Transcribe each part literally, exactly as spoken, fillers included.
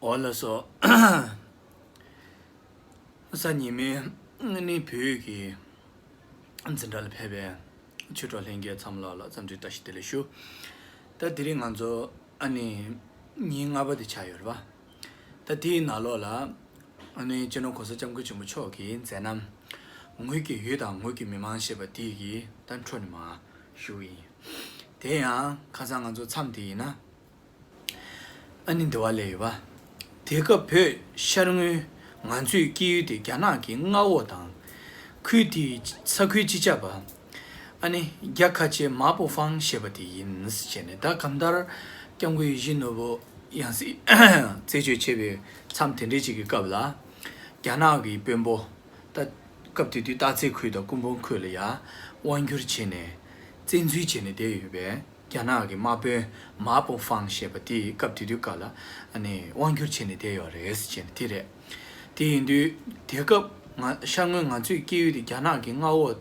འོ་ལགས་སོ། གཟའ་ཉི་མའི་ནི་བོད་ཀྱི་འཛིན་གྲྭ་ལ་ཕེབས་པའི་ཆོས་གྲོགས་ལྷན་རྒྱས་ཚང་མ་ལ་འཚམས་འདྲི་བཀྲ་ཤིས་བདེ་ལེགས་ཞུ། ད་དེ་རིང་ང་ཚོ་ཨ་ནི་ཉིན་ལྔ་པ་དེ་ཆགས་ཡོད་རེད་པ། ད་དེའི་ནང་ལོགས་ལ་ཨ་ནི་སྤྱི་ནོར་༸གོང་ས་༸སྐྱབས་མགོན་ཆེན་པོ་མཆོག་གི་མཛད་རྣམ་ངོས་ཀྱི་ཡུལ་དང་ངོས་ཀྱི་མི་མང་ཞེས་པ་དེ་གི་ད་འཕྲོ་ནས་མར་ཞུ་གི་ཡིན། དེ་ཡང་ཁ་སང་ང་ཚོ་མཚམས་དེ་ཡིན་ན། ཨ་ནི་འདི་བ་ལས་ཡོད་པ། དེ་སྐབས་བོད་ཤར་ངོས་ང་ཚོའི་སྐྱེས་ཡུལ་དེ་རྒྱ་ནག་གི་མངའ་འོག་དང་། ཁུལ་དེའི་ས་ཁུལ་སྤྱི་ཁྱབ་པ། ཨ་ནི་རྒྱ་ཁ་ཆེ་མ་པོ་ཧྥང་ཞེས་པ་དེ་ཡིན་ཟེར་ནས། ད་གང་ལྟར་སྐྱབས་མགོན་ཡིད་བཞིན་ནོར་བུ་ཡང་སྲིད་རྩད་གཅོད་བྱས་པའི་མཚམས་དེ་འདྲའི་ཅིག་གི་སྐབས་ལ། རྒྱ་ནག་གི་དཔོན་པོ། ད་སྐབས་དེ་དུས་སྟག་རྩེ་ཁུལ་དང་སྐུ་འབུམ་ཁུལ་ལ་ཡ་དབང་བསྒྱུར་བྱས་ནས་བཙན་འཛུལ་བྱས་ནས་བསྡད་ཡོད་པའི་རྒྱ་ནག་གི་དམག་དཔོན་མ་པོ་ཧྥང་ཞེས་པ་དེ་སྐབས་དེ་དུས་སྐབས་ལ་ཨ་ནི་དབང་བསྒྱུར་བྱས་ནས་བསྡད་ཡོད་རེད་ཟེར་བྱས་ནས་དེ་རེད། དེ་ཡིན་དུས་དེ་སྐབས་ང་ཤར་ངོས་ང་ཚོའི་སྐྱེས་ཡུལ་དེ་རྒྱ་ནག་གི་མངའ་འོག་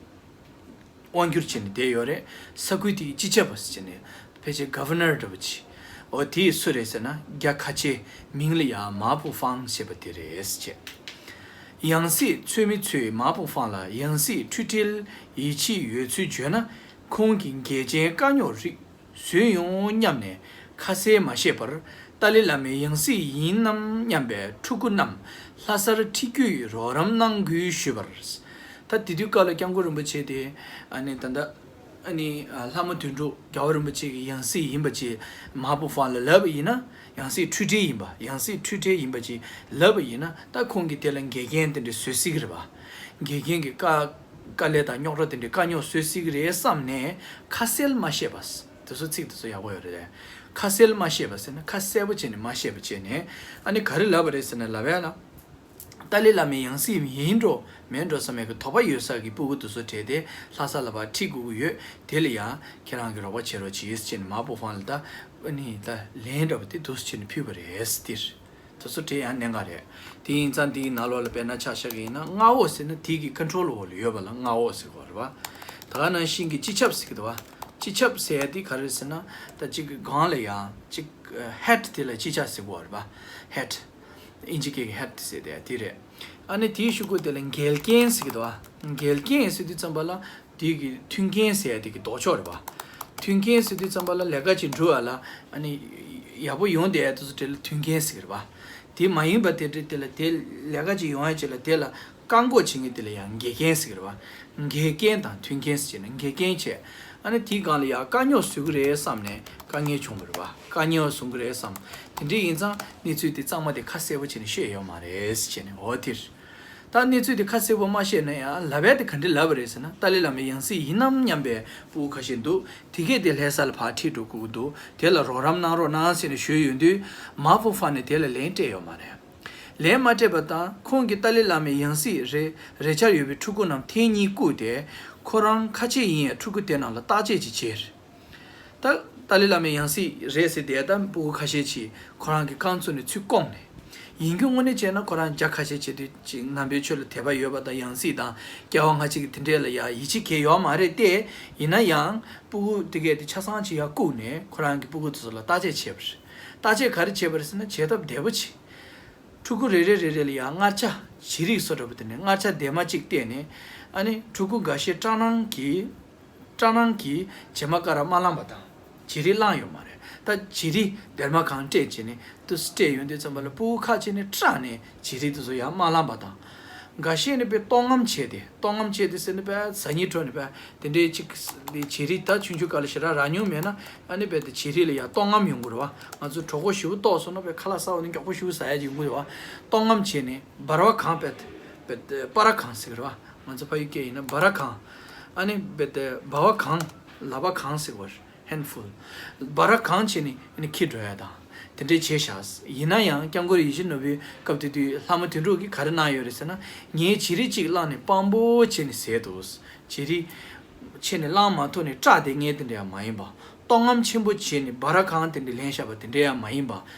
དབང་བསྒྱུར་བྱས་ནས་བསྡད་ཡོད་རེད། ས་ཁུལ་དེའི་སྤྱི་ཁྱབ་པ་ཟེར་བྱས་ནས་ཕལ་ཆེར་ག་ཝར་ནར་འདྲ་པོ་ཅིག་འོ་དེ་སུ་རེད་ཟེར་ན་རྒྱ་ཁ་ཆེ་མིང་ལ་ཡང་མ་པོ་ཧྥང་ཞེས་པ་དེ་རེད་ཟེར་བྱས། ཡང་སྲིད་ཚོད་མི་ཚོས་མ་པོ་ཧྥང་ལ་ཡང་སྲིད་འཁྲུལ་བྲལ་ཡིད་ཆེས་ཡོད་ཚུལ་བརྗོད་ན། ཁོང་གིས་འགལ་རྐྱེན་དཀའ་རྙོག་རིགས་བཟོས་ཡོང་སྙམ་ནས་ཁ་གསལ་མ་བཤད་པར། ཏཱ་ལའི་བླ་མའི་ཡང་སྲིད་ཡིན་ནམ་སྙམ་པའི་ཕྲུ་གུ་རྣམས་ལྷ་སར་ཁྲིད་རྒྱུའི་རོགས་རམ་གནང་དགོས་ཞུས་པར། ད་དེ་དུས་སྐབས་ལ་སྐྱབས་མགོན་རིན་པོ་ཆེ་དེ་ཨ་ནི་ད་ལྟ་ཨ་ནི་ལྷ་མོ་དོན་གྲུབ་རྒྱལ་བ་རིན་པོ་ཆེ་གི་ཡང་སྲིད་ཡིན་པ་ཅིག་མ་པོ་ཧྥང་ལ་ལབ་པ་ཡིན་ན། ཡང་སྲིད་འཁྲུལ་བྲལ་ཡིན་པ། ཡང་སྲིད་འཁྲུལ་བྲལ་ཡིན་པ་ཅིག་ལབ་པ་ཡིན་ན། ད་ཁོང་གིས་དེ་ལ་འགལ་རྐྱེན་དེ་འདྲ་བཟོ་སྲིད་ཀྱི་རེད་པ། འགལ་རྐྱེན་གྱི་དཀའ་དཀའ་ལས་དང་རྙོག་དྲ་དེ་འདྲའི་དཀའ་རྙོག་བཟོ་སྲིད་ཀྱི་རེད་བསམ་ནས་ཁ་གསལ་མ་བཤད་པ། དེ་ཚོ་ཚིག་དེ་ཚོ་ཡག་པོ་ཡོད་རེད། ཁ་གསལ་མ་བཤད་པ་ཟེར་ན་ཁ་གསལ་པོ་བྱས་ནས་མ་བཤད་པ་བྱས་ནས། ཨ་ནི་ག་རེ་ལབ་པ་རེད་ཟེར་ན་ལབ་ཡ་ལ། ཏཱ་ལའི་བླ་མའི་ཡང་སྲིད་ཡིན་འགྲོ་མིན་འགྲོ་བསམ་ཡས་ཀྱི་དོགས་པ་ཡོད་ས་གི་སྤུ་གུ་དེ་ཚོ་གྲས་དེ་ལྷ་ས་ལ་ཕར་ཁྲིད་དགོས་ཀྱི་ཡོད། དེ་ལ་ཡང་ཁྱེད་རང་གིས་རོགས་པ་བྱེད་རོགས་གྱིས་ཟེར་ནས་མ་པོ་ཧྥང་ལ་ད་ཨ་ནི་ད་ལན་འདྲ་པོ་དེ་འདུག་སེ་བྱས་ནས་ཕུལ་བ་རེད་ཟེར། དེ་ཚོ་གྲས་ཡང་གནད་འགག་རེད། དེ་ཡིན་ཙང་དེའི་ནང་ལོགས་ལ་དཔེར་ན་ཆ་བཞག་གི་ཡིན་ན་མངའ་འོག་ཟེར་ན་དེ་གི་ཀོན་ཊོལ་འོག་ལ་ཡོད་པ་ལ་མངའ་འོག་ཟེར་གྱི་ཡོད་རེད་པ། ད་ག་ནང་བཞིན་གྱི་སྤྱི་ཁྱབ་ཟེར་གྱི་འདུག་པ། སྤྱི་ཁྱབ་ཟེར་ཡ་དེ་ག་རེ་རེད་ཟེར་ན། ད་གཅིག་གི་སྒང་ལ་ཡང་གཅིག་ཧེཌ་དེ་ལ་སྤྱི་ཁྱབ་ཟེར་གྱི་ཡོད་རེད་པ། ཧེཌ། ཨིན་ཇི་སྐད་ཀྱི་ཧེཌ་ཟེར་དེ་དེ་རེད། ཨ་ནི་དེའི་གཞུག་གུ་དེ་ལ་འགལ་རྐྱེན་ཟེར་གྱི་འདུག་པ། འགལ་རྐྱེན་ཟེར་དུས་ཙམ་པ་ལ་དེ་གི་མཐུན་རྐྱེན་ཟེར་ཡ་དེ་གི་ལྡོག་ཕྱོགས་རེད་པ། མཐུན་རྐྱེན་ཟེར་དུས་ཙམ་པ་ལ་ལས་ཀ་ཅིག་འགྲུབ་པ་ལ་ཨ་ནི་ཡག་པོ་ཡོང་བསྡད་ཡ་དེ་ཚོ་དེ་ལ་མཐུན་རྐྱེན་ཟེར་གྱི་རེད་པ། དེ་མ་ཡིན་པ་དེ་འདྲ་དེ་ལ་དེ་ལས་ཀ་ཅིག་ཡོང་ཡ་ཅིག་ལ་དེ་ལ་བཀག་འགོག་བྱེད་མཁན་དེ་ལ་ཡང་འགལ་རྐྱེན་ཟེར་གྱི་རེད་པ། འགལ་རྐྱེན་དང་མཐུན་རྐྱེན་ཟེར་ནས་འགལ་རྐྱེན་བྱས། ཨ་ནི་དེའི་སྒང་ལ་ཡང་དཀའ་རྙོག་བཟོ་གི་རེད་བསམ་ནས་དཀའ་ངལ་བྱུང་བ་རེད་པ། དཀའ་རྙོག་བཟོ་གི་རེད་བསམ། དེ་འདྲ་ཡིན་ཙང་གནས་ཚུལ་དེ་གཙང་མ་དེ་ཁ་གསལ་པོ་བྱས་ནས་བཤད་ཡོད་མ་རེད་ཟེར་བྱས་ནས་འོ་དེར། ད་གནས་ཚུལ་དེ་ཁ་གསལ་པོ་མ་བཤད་ན་ཡང་ལབ་ཡ་དེ་ག་འདྲ་ལབ་པ་རེད་ཟེར་ན། ཏཱ་ལའི་བླ་མའི་ཡང་སྲིད་ཡིན་ནམ་སྙམ་པའི་སྤུ་གུ་ཁ་ཤས་འདུག་དེ་གས་དེ་ལྷ་ས་ལ་ཕར་ཁྲིད་འགྲོ་དགོས་ཀྱི་འདུག་དེ་ལ་རོགས་རམ་གནང་རོགས་གནང་ཟེར་ནས་ཞུས་ཡོང་དུས་མ་པོ་ཧྥང་ནས་དེ་ལ་ལན་སྤྲད་ཡོད་མ་རེད། ལན་མ་སྤྲད་པ་དང་ཁོང་གིས་ཏཱ་ལའི་བླ་མའི་ཡང་སྲིད་རེད་རེད་ཆགས་ཡོད་པའི་ཕྲུ་གུ་རྣམས་ཐེངས་གཉིས་བཀུག་སྟེ། ཁོ་རང་ཁ་ཆེ་ཡིན་ཡང་ཕྲུ་གུ་དེ་རྣམས་ལ་བརྟག་དཔྱད་ཅིག་བྱས། ད་ཏཱ་ལའི་བླ་མའི་ཡང་སྲིད་རེད་ཟེར་དེ་ད་སྤུ་གུ་ཁ་ཤས་ཀྱིས་ཁོ་རང་གི་རྐང་བཙུགས་ནས་ཚུར་བསྐོངས་ནས། ཡིན་རྒྱུ་དངོས་གནས་བྱས་ན་ཁོ་རང་རྒྱ་ཁ་ཤས་བྱེད་དུས་ཅིག་ནང་པའི་ཆོས་ལ་དད་པ་ཡོད་པ་དང་ཡང་སྲིད་དང་སྐྱེ་བ་སྔ་ཕྱི་གི་དེ་འདྲས་ལ་ཡང་ཡིད་ཆེས་གང་ཡོད་མ་རེད་དེ། ཡིན་ན་ཡང་སྤུ་གུ་དེ་གས་དེ་ཆ་ཚང་ཅིག་ཡར་བཀུག་ནས་ཁོ་རང་གི་སྤུ་གུ་དེ་ཚོ་ལ་བརྟག་དཔྱད་བྱས་པ་རེད། བརྟག་དཔྱད་ག་རེ་བྱས་པ་རེད་ཟེར་ན་བྱེད་ཐབས་བདེ་པོ་ཅིག་ཕྲུ་གུ་རེ་རེ་རེ་རེ་ལ་ཡང་མངར་ཆ་བྱི་རིལ་བཟོ་འདྲ་པོ་དེ་ནས་མངར་ཆ་བདེ་མོ་གཅིག་བལྟས་ནས། ཨ་ནི་ཕྲུ་གུ་འགའ་ཤས་སྐྲག་སྣང་གིས་སྐྲག་སྣང་གིས་བྱེ་མ་ཀ་ར་མ་བླངས་པ་དང་བྱི་རིལ་བླངས་ཡོད་མ་རེད། ད་བྱི་རིལ་སྡེར་མ་གང་སྤྲད་བྱས་ནས་དུ་སྤྲད་ཡོང་དུས་ཙམ་པ་ལ་སྤུ་གུ་ཁ་ཕྱེ་ནས་སྐྲག་ནས་བྱི་རིལ་དེ་ཚོ་ཡང་མ་བླངས་པ་དང་། འགའ་ཤས་ནི་དཔེ་ལྟོགས་རྔམ་བྱས་ཏེ་ལྟོགས་རྔམ་བྱས་ཏེ་ཟེར་ནས་དཔེ་ཟ་སྙིང་བྲོ་ནས་དཔེ། དེ་འདྲའི་ཅིག་བྱི་རིལ་ད་ཆུང་ཆུང་སྐབས་ལ་ཞེ་དྲག་རག་མྱོང་མེད་ན། ཨ་ནི་རྦད་དེ་བྱི་རིལ་ལ་ཡང་ལྟོགས་རྔམ་ཡོང་གི་རེད་པ། ང་ཚོ་གྲོད་ཁོག་ཞེ་པོ་ལྟོགས་སོང་ན་རྦད་ཁ་ལག་ཟ་བ་ནི་མགྱོགས་པོ་ཞེ་པོ་ཟ་ཡ་ཅིག་ཡོང་གི་རེད་པ། ལྟོགས་རྔམ་བྱས་ནས་སྦར་བ་གང་རྦད་རྦད་པར་གང་ཟེར་གི་རེད་པ། ང་ཚོ་ཕ་ཡུལ་སྐད་ཡིན་ན་སྦར་བ་གང་། ཨ་ནི་རྦད་དེ་སྦར་བ་གང་ལག་པ་གང་ཟེར་གི་རེད། ཧེན་ཌ་ཕུལ། སྦར་བ་གང་བྱས་ནས་ཨ་ནི་འཁྱེར་འགྲོ་ཡ་དང་དེ་འདྲས་བྱས་ཤག་ཡིན་ན་ཡང་སྐྱབས་མགོན་ཡིད་བཞིན་ནོར་བུའི་སྐབས་དེ་དུས་ལྷ་མོ་དོན་གྲུབ་ཀྱིས་ག་རེ་གནང་ཡོད་རེད་ཟེར་ན། ངས་བྱི་རིལ་གཅིག་བླངས་ནས་དཔང་པོ་བྱས་ནས་བཟས་འདུག་བྱི་རིལ་ཕྱིན་ནས་བླངས་མ་ཐུབ་ནས་སྐྲག་བསྡད་མཁན་དེ་འདྲ་ཡང་མ་ཡིན་པ། ལྟོགས་རྔམ་ཆེན་པོ་བྱས་ནས་སྦར་བ་གང་དེ་འདྲ་ལེན་བཞག་པ་དེ་འདྲ་ཡང་མ་ཡིན་པ།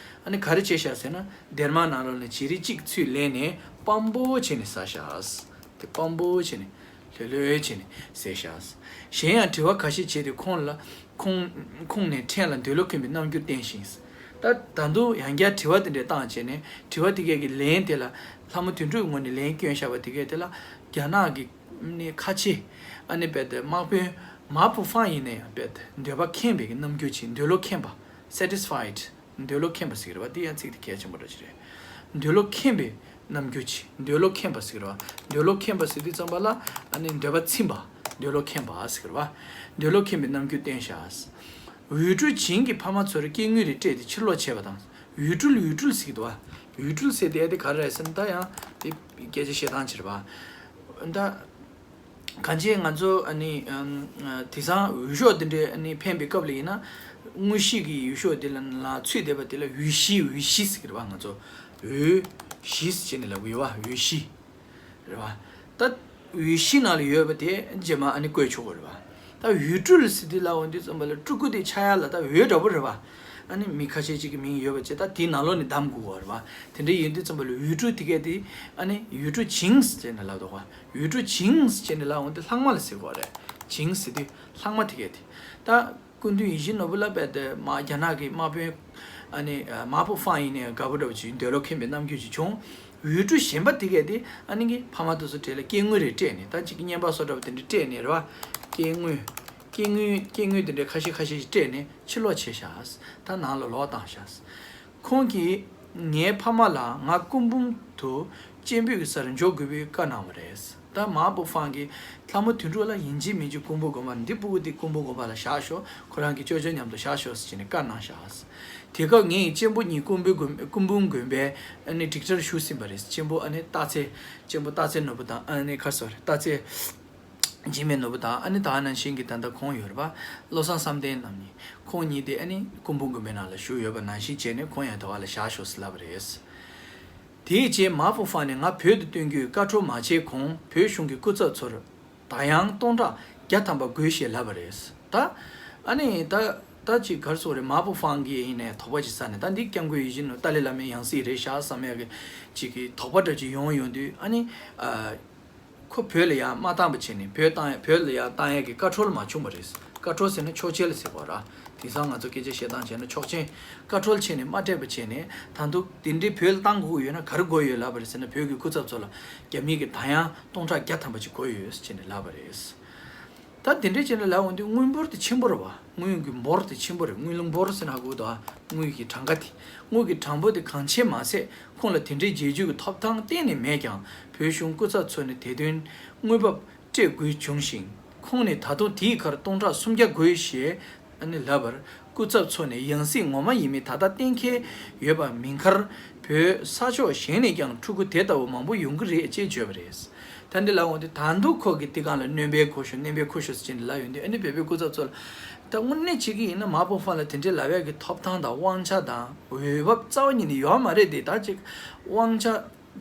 ཨ་ནི་ག་རེ་བྱས་བཞག་ཟེར་ན། སྡེར་མ་ནང་ལོགས་ནས་བྱི་རིལ་གཅིག་ཚུར་ལེན་ནས་དཔང་པོ་བྱས་ནས་ཟ་བཞག་དེ་དཔང་པོ་བྱས་ནས་ལྷོད་ལྷོད་བྱས་ནས་ཟས་བཞག་གཞན་ཡང་དྲི་བ་ཁ་ཤས་བྱས་ཏེ་ཁོང་ལ་ཁོང་ཁོང་ནས་ཕྲན་ལ་འདོད་བློ་ཁེངས་པའི་རྣམ་འགྱུར་བསྟན་ཞིང་། ད་ད་དུང་ཡང་བསྐྱར་དྲི་བ་དེ་འདྲས་བཏང་བྱས་ནས། དྲི་བ་དེ་གས་ཀྱི་ལན་དེ་ལ། ལྷ་མོ་དོན་གྲུབ་ངོས་ནས་ལན་བསྐྱོན་བཞག་པ་དེ་གས་དེ་ལ། རྒྱ་ནག་གི་ནི་ཁ་ཆེ་ཨ་ནི་རྦད་དེ་དམག་དཔོན་མ་པུ་ཧྥང་ཡིན་ན་ཡང་རྦད་དེ་འདོད་པ་ཁེངས་པའི་རྣམ་འགྱུར་ཅིག་འདོད་བློ་ཁེངས་པ། Satisfied། འདོད་བློ་ཁེངས་པ་ཟེར་གྱི་རེད་བ། དེ་ཡང་ཚིག་དེ་གལ་ཆེན་པོ་འདྲ་ཅིག་རེད། འདོད་བློ་ཁེངས་པའི་རྣམ་འགྱུར་ཅིག་འདོད་བློ་ཁེངས་པ་ཟེར་གྱི་རེད་བ། འདོད་བློ་ཁེངས་པ་ཟེར་དུས་ཙམ་པ་ལ་ཨ་ནི་འདོད་པ་ཚིམ་པ། འདོད་བློ་ཁེངས་པ་ཟེར་གྱི་རེད་བ། འདོད་བློ་ཁེངས་པའི་རྣམ་འགྱུར་བསྟན་ཤག་འུས་ཀྲུའུ་ཆིང་གིས་ཕ་མ་ཚོར་སྐྱེ་དངོས་རེ་སྤྲད་དེ་ཕྱིར་ལོག་བྱས་པ་དང་། འུས་ཀྲུལ། འུས་ཀྲུལ་ཟེར་གྱི་འདུག་བ། འུས་ཀྲུལ་ཟེར་དེ་དེ་ག་རེ་རེད་ཟེར་ན། ད་ཡང་དེ་སྐད་ཆ་བཤད་སྟངས་ཅིག་རེད་བ། ད་གང་ཅི་ང་ཚོ་ཨ་ནི་ཨམ། དེང་སང་འོས་ཤོག་དེ་འདྲའི་ཨ་ནི་འཕེན་པའི་སྐབས་ལ་ཡིན་ན། དངོས་གཞི་གི་འོས་ཤོག་དེ་ལ་ལ་ཚུད་བསྡད་པ་དེ་ལ་འོས་གཞི། འོས་གཞི་ཟེར་གྱི་རེད་བ། ང་ཚོ་འོས་གཞི་ཟེར་བྱས་ནས་ལབ་ཀྱི་ཡོད་བ། འོས་གཞི། རེད་བ། ད་འོས་གཞི་ནང་ལ་ཡོད་པ་དེ་རྗེས་མ་ཨ་ནི་བཀོད་ཆོག་གི་རེད་བ། ད་འོས་ཀྲུལ་ཟེར་དུས་ལ་འོང་དུས་ཙམ་པ་ལ་ཀྲུ་གུ་དེ་ཆགས་ཡ་ལ་ད་འོས་འདྲ་པོ་རེད་བ། ཨ་ནི་མི་ཁ་ཤས་ཅིག་གི་མིང་ཡོད་པ་བྱས། ད་དེའི་ནང་ལོགས་ནས་བདམས་དགོས་པ་རེད་བ། དེ་འདྲ་ཡིན་དུས་ཙམ་པ་ལ་འུས་ཀྲུའུ་དེ་གས་དེ་ཨ་ནི་འུས་ཀྲུའུ་ཆིང་ཟེར་ནས་ལབ་འདུག་བ། འུས་ཀྲུའུ་ཆིང་ཟེར་ནས་ལབ་འོང་དུས་ལྷག་མ་ལ་ཟེར་དགོས་རེད། ཆིང་ཟེར་དུས་ལྷག་མ་དེ་གས་དེ། ད་སྐུ་མདུན་ཡིད་བཞིན་ནོར་བུ་ལ་རྦད་དེ་མ་རྒྱ་ནག་གི་དམག་དཔོན་ཨ་ནི་མ་པུ་ཧྥང་ཡིན་ནའི་དགའ་པོ་འདྲ་པོ་ཅིག་འདོད་བློ་ཁེངས་པའི་རྣམ་འགྱུར་ཅིག་བྱུང་། འུས་ཀྲུའུ་གཞན་པ་དེ་གས་དེ་ཨ་ནི་གི་ཕ་མ་དེ་ཚོ་གྲས་ལ་སྐྱེ་དངོས་རེ་སྤྲད་ནས། ད་ཅིག་གི་བརྙན་པར་བཟོ་འདྲ་པོ་དེ་འདྲ་སྤྲད་ནས་རེད་བ། སྐྱེ་དངོས། སྐྱེ་དངོས། སྐྱེ་དངོས་དེ་འདྲ་ཁ་ཤས་ཁ་ཤས་ཤིག་སྤྲད་ནས་ཕྱིར་ལོག་བྱས་ཤག་ད་ནང་ལ་ལོག་བཏང་ཤག་ཁོང་གིས་ངའི་ཕ་མ་ལ་ང་སྐུ་འབུམ་དུ་གཅེན་པོའི་སར་འཇོག་དགོས་པའི་བཀའ་གནང་བ་རེད། ད་མ་པུ་ཧྥང་གིས་ལྷ་མོ་དོན་གྲུབ་ལ་ཡིན་གཅིག་མིན་གཅིག་སྐུ་འབུམ་དགོན་པ། འདི་སྤུ་གུ་འདི་སྐུ་འབུམ་དགོན་པ་ལ་བཞག་ཤོག་ཁོ་རང་གི་ཅོ་ཅོ་མཉམ་དུ་བཞག་ཤོག་ཟེར་བྱས་ནས་བཀའ་གནང་ཤག་དེ་སྐབས་ངའི་གཅེན་པོ་གཉིས་སྐུ་འབུམ་དགོན། སྐུ་འབུམ་དགོན་པའི་ཨ་ནི་ཌིརེག་ཊར་ཞུགས་ཟིན་པ་རེད། གཅེན་པོ་ཨ་ནི་སྟག་རྩེ། གཅེན་པོ་སྟག་རྩེ་ནོར་བུ་དང་། ཨ་ནི་ཁ་སོ་རེད། སྟག་རྩེ་འཇིགས་མེད་ནོར་བུ་དང་། ཨ་ནི་ད་ནང་བཞིན་གྱི་ད་ལྟ་ཁོང་ཡོད་རེད་པ། བློ་བཟང་བསམ་གཏན་རྣམ་གཉིས། ཁོང་གཉིས་དེ་ཨ་ནི་སྐུ་འབུམ་དགོན་པའི་ནང་ལ་བཞུགས་ཡོད་པ་ནང་བཞིན་བྱས་ནས་ཁོང་ཡང་དེ་བ་ལ་བཞག་ཤོག་ཟེར་ལབ་པ་རེད། དེའི་རྗེས་མ་པུ་ཧྥང་ནས་ང་བོད་དུ་བཏོན་རྒྱུའི་བཀའ་འཁྲོལ་མ་བྱས་གོང་བོད་གཞུང་གི་སྐུ་ཚབ་ཚོར་ད་ཡང་སྟོང་ཕྲག་བརྒྱ་ཐམ་པ་དགོས་ཞེས་ལབ་པ་རེད། ད་ཨ་ནི་ད་ད་ཅིག་ག་རེ་ཟེར་དགོས་རེད། མ་པུ་ཧྥང་གིས་ཡིན་ནའི་དོགས་པ་ཅིག་ཟ་ནས། ད་འདི་སྐྱབས་མགོན་ཡིད་བཞིན་ནོར་བུ་ཏཱ་ལའི་བླ་མའི་ཡང་སྲིད་རེད་ཤག་བསམ་ཡག་གི་ཅིག་གི་དོགས་པ་འདྲ་ཅིག་ཡོང་ཡོང་དུས། ཨ་ནི་ཨ། ཁོ་བོད་ལ་ཡར་མ་བཏང་བ་བྱས་ནས། བོད་བཏང་། བོད་ལ་ཡར་བཏང་ཡས་ཀྱི་བཀའ་འཁྲོལ་མ་བྱུང་བ་རེད། བཀའ་འཁྲོལ་ཟེར་ན་ཆོག་མཆན་ལ་ཟེར་བ་ར། དེང་སང་ང་ཚོ་སྐད་ཆ་བཤད་སྟངས་བྱས་ན་ཆོག་མཆན། བཀའ་འཁྲོལ་བྱས་ནས་མ་སྤྲད་པ་བྱས་ནས། ད་དུང་དེ་འདྲའི་བོད་ལ་བཏང་དགོས་ཀྱི་ཡོད་ན་ག་རེ་དགོས་ཡོད་ལབ་པ་རེད་ཟེར་ན། བོད་ཀྱི་སྐུ་ཚབ་ཚོ་ལ་རྒྱ་མི་གི་ད་ཡང་སྟོང་ཕྲག་བརྒྱ་ཐམ་པ་ཅིག་དགོས་ཡོད་ཟེར་བྱས་ནས་ལབ་པ་རེད། ད་དེ་འདྲའི་བྱས་ནས་ལབ་འོང་དུས་དངུལ་འབོར་དེ་ཆེན་པོ་རེད་བ། དངུལ་གྱི་འབོར་དེ་ཆེན་པོ་རེད། དངུལ་འབོར་ཟེར་ན་ཧ་གོ་འདུག་ཨ། དངུལ་གྱི་གྲངས་ཀ་དེ། དངུལ་གྱི་གྲངས་འབོར་དེ་གང་ཆེ་མ་ཟད། ཁོང་ལ་དེ་འདྲའི་བྱེད་རྒྱུ་གི་ཐོབ་ཐང་གཏན་ནས་མེད་ཀྱང་། བོད་གཞུང་སྐུ་ཚབ་ཚོ་ནས་དེ་དོན་དངུལ་འབབ་སྤྲད་དགོས་བྱུང་ཞིང་། ཁོང་ནས་ད་དུང་དེའི་ཁར་སྟོང་ཕྲག་སུམ་བརྒྱ་དགོས་ཞེས་ཨ་ནི་ལབ་པར། སྐུ་ཚབ་ཚོ་ནས་ཡང་སྲིད་ངོ་མ་ཡིན་མིན་ད་ལྟ་གཏན་འཁེལ་ཡོད་པ་མིན་ཁར། བོད་ས་ཕྱོགས་གཞན་ནས་ཀྱང་ཕྲུ་གུ་དེ་ལྟ་བུ་མང་པོ་ཡོང་གི་རེད་ཅེས་བརྗོད་པ་རེད། ད་འདི་ལ་འོང་དུས་ད་དུང་ཁོ་གིས་དེ་སྒང་ལ་སྣོན་པ་དགོས་ཤོག་སྣོན་པ་དགོས་ཤོག་ཟེར་བྱས་ནས་ལབ་ཡོང་དུས། ཨ་ནི་བོད་པའི་སྐུ་ཚབ་ཚོ་ལ། ད་དངོས་གནས་བྱེད་ཀྱི་ཡིན་ན་མ་པུ་ཧྥང་ལ་དེ་འདྲའི་ལབ་ཡག་གི་ཐོབ་ཐང་དང་དབང་ཆ་དང་འོས་བབ་རྩ་བ་ཉིད་ནས་ཡོད་མ་རེད་དེ། ད་ཅིག་དབང་ཆ་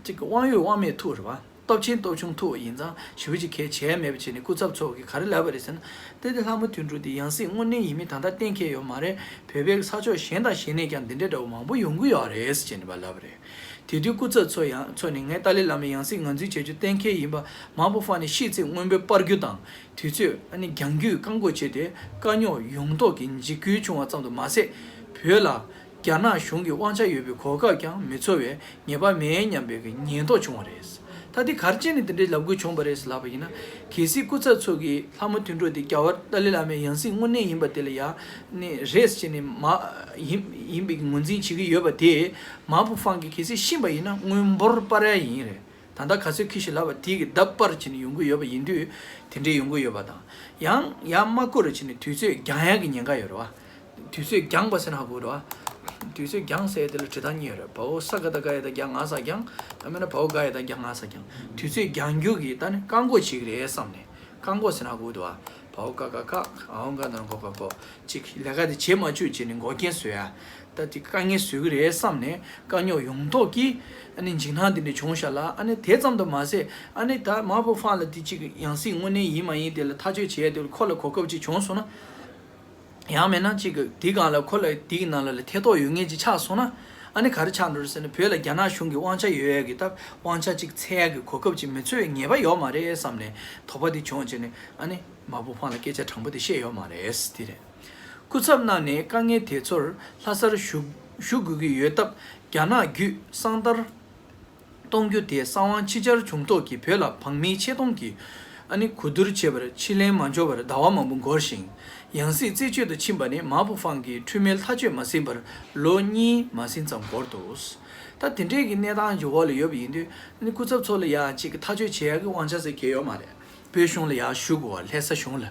ཅིག་དབང་ཡོད་དབང་མེད་ཐུག་རེད་བ། སྟོབས་ཆེན་སྟོབས་ཆུང་ཐུག་ཡིན་ཙང་ཞེ་པོ་ཅིག་གལ་ཆེ་མེད་པ་བྱས་ནས། སྐུ་ཚབ་ཚོ་གིས་ག་རེ་ལབ་པ་རེད་ཟེར་ན། དེ་དེ་ལྷ་མོ་དོན་གྲུབ་དེ་ཡང་སྲིད་དངོས་གནས་ཡིན་མིན་ད་ལྟ་གཏན་འཁེལ་ཡོད་མ་རེད། བོད་པའི་ས་ཕྱོགས་གཞན་དང་གཞན་ནས་ཀྱང་འདི་འདྲ་འདྲ་བོ་མང་པོ་ཡོང་གི་ཡོད་རེད་ཟེར་བྱས་ནས་ཕར་ལབ་པ་རེད། དེ་དུས་སྐུ་ཚབ་ཚོ་ཡང་ཚོ་ནས་ངས་ཏཱ་ལའི་བླ་མའི་ཡང་སྲིད་ངོས་འཛིན་བྱེད་རྒྱུ་གཏན་འཁེལ་ཡིན་པ་མ་པུ་ཧྥང་ནས་ཤེས་ཚེ་སྔོན་པོའི་པར་རྒྱུ་དང་། དུས་ཚོད་ཨ་ནི་རྒྱང་རྒྱུག་བཀག་འགོག་བྱས་ཏེ། དཀའ་རྙོག་ཡོང་ཐོག་གི་འཇིགས་སྐུལ་བྱུང་བ་ཙམ་དུ་མ་ཟད། བོད་ལ་རྒྱ་ནག་གཞུང་གི་དབང་ཆ་ཡོད་པའི་གོ་སྐབས་ཀྱང་མི་འཚོལ་བའི་ཉེས་པ་མེད་སྙམ་པའི་ཉེན་རྟོག་བྱུང་བ་རེད། ད་དེ་ག་རེ་བྱས་ནས་དེ་འདྲའི་ལབ་དགོས་བྱུང་བ་རེད་ལབ་པ་ཡིན་ན། གལ་སྲིད་སྐུ་ཚབ་ཚོ་གིས་ལྷ་མོ་དོན་གྲུབ་དེ་རྒྱལ་བ་ཏཱ་ལའི་བླ་མའི་ཡང་སྲིད་དངོས་གནས་ཡིན་པ་དེ་ལ་ཡ་ནི་རེད་ཟེར་ནས་མ་ཡིན་ཡིན་པའི་ངོས་འཛིན་བྱེད་ཀྱི་ཡོད་པ་དེ། མ་པུ་ཧྥང་གིས་གལ་སྲིད་ཤེས་པ་ཡིན་ན་དངུལ་འབོར་སྤར་ཡ་ཡིན་རེད། ད་ལྟ་ག་ཚོད་ཁྱི་ཞིག་ལབ་པ་དེ་གི་ལྡབ་སྤར་བྱས་ནས་ཡོང་གི་ཡོད་པ་ཡིན་དུས། དེ་འདྲས་ཡོང་གི་ཡོད་པ་དང་། ཡང་ཡང་མ་བསྐུར་བྱས་ནས་དུས་ཚོད་འགྱངས་ཡག་གི་ཉེན་ཁ་ཡོད་རེད་བ། དུས་ཚོད་འགྱངས་པ་ཟེར་ན་ཧ་གོ་རེད་བ། དུས་ཚོད་འགྱངས་ཟེར་ཡ་དེ་ལ་བྲིས་སྟངས་གཉིས་ཡོད་རེད། བའོ་ས་ག་བཏགས་སྒ་ཡ་བཏགས་སྒྱ། ང་ས་འགྱངས། ཡང་མིན་ན་བའོ་ག་ཡ་བཏགས་གྱ། ང་ས་འགྱངས། དུས་ཚོད་འགྱངས་རྒྱུ་གི་ད་ནི་བཀག་འགོག་བྱེད་ཀྱི་རེད་བསམ་ནས། བཀག་འགོག་ཟེར་ན་ཧ་གོ་འདུག་བ། བའོ་ཀ་ག་བཀག། འའོ་ག་ན་འོ་གོ་ག་འགོག། ཅིག་ལས་ཀ་དེ་བྱེད་མ་བཅུག་བྱས་ནས་འགོག་རྐྱེན་བཟོ་ཡ། ད་དེ་དཀའ་ངལ་བཟོ་གི་རེད་བསམ་ནས། དཀའ་རྙོག་ཡོང་ཐོག་གི་ཨ་ནི་འཇིགས་སྣང་དེ་འདྲ་བྱུང་ཤག་ལ། ཨ་ནི་དེ་ཙམ་དུ་མ་ཟད། ཨ་ནི་ད་མ་པུ་ཧྥང་ལ་དེ་ཅིག་ཡང་སྲིད་དངོས་གནས་ཡིན་མ་ཡིན་དེ་ལ་ཐག་གཅོད་བྱེད་ཡ་དེ་ཁོ་ལ་གོ་སྐབས་ཅིག་བྱུང་སོང་ན། ཡང་མིན་ན་ཅིག་གི་དེའི་སྒང་ལ་ཁོ་ལ་དེའི་ནང་ལ་ལ་ཐེ་གཏོགས་ཡོད་མཁན་ཅིག་ཆགས་སོང་ན། ཨ་ནི་ག་རེ་ཆགས་འགྲོ་རེད་ཟེར་ན། བོད་ལ་རྒྱ་ནག་གཞུང་གི་དབང་ཆ་ཡོད་ཡ་གི་ད་དབང་ཆ་ཅིག་འཚོལ་ཡ་གི་གོ་སྐབས་ཅིག་མི་འཚོལ་བའི་ངེས་པ་ཡོད་མ་རེད་བསམ་ནས་དོགས་པ་དེ་བྱུང་བྱས་ནས། ཨ་ནི་མ་པུ་ཧྥང་ལ་སྐད་ཆ་དྲང་པོ་དེ་བཤད་ཡོད་མ་རེད། དེ་རེད། སྐུ་ཚབ་རྣམས་ནས་དཀའ་ངལ་དེ་ཚོར་ལྷ་སར་བཞུགས་ ཞུ་དགོས་ཀྱི་ཡོད་སྟབས། རྒྱ་ནག་བརྒྱུད་གསང་བརྡར་གཏོང་རྒྱུ་དེ་གསང་བ་ཕྱི་གྱར་བྱུང་ཐོག་གི་བོད་ལ་བག་མེད་ཆེད་གཏོང་གིས་ཨ་ནི་གོ་བསྡུར་བྱས་པར་ཕྱིར་ལན་མ་འབྱོར་བར་ཟླ་བ་མང་པོ་འགོར་ཞིང་། ཡང་སྲིད་རྩད་གཅོད་དུ་ཕྱིན་པ་ནི་མ་པུ་ཧྥང་གིས་འཁྲུལ་མེད་ཐག་གཅོད་མ་ཟིན་པར་ལོ་གཉིས་མ་ཟིན་ཙམ་འགོར་འདུག་ད་དེ་འདྲའི་གི་གནས་སྟངས་ཀྱི་འོག་ལ་ཡོད་པ་ཡིན་དུས། ཨ་ནི་སྐུ་ཚབ་ཚོ་ལ་ཡང་གཅིག་གི་ཐག་གཅོད་བྱེད་ཡག་གི་དབང་ཆ་ཟེར་གྱི་ཡོད་མ་རེད། བོད་གཞུང་ལ་ཡར་ཞུ་དགོས་པ། ལྷ་ས་གཞུང་ལ།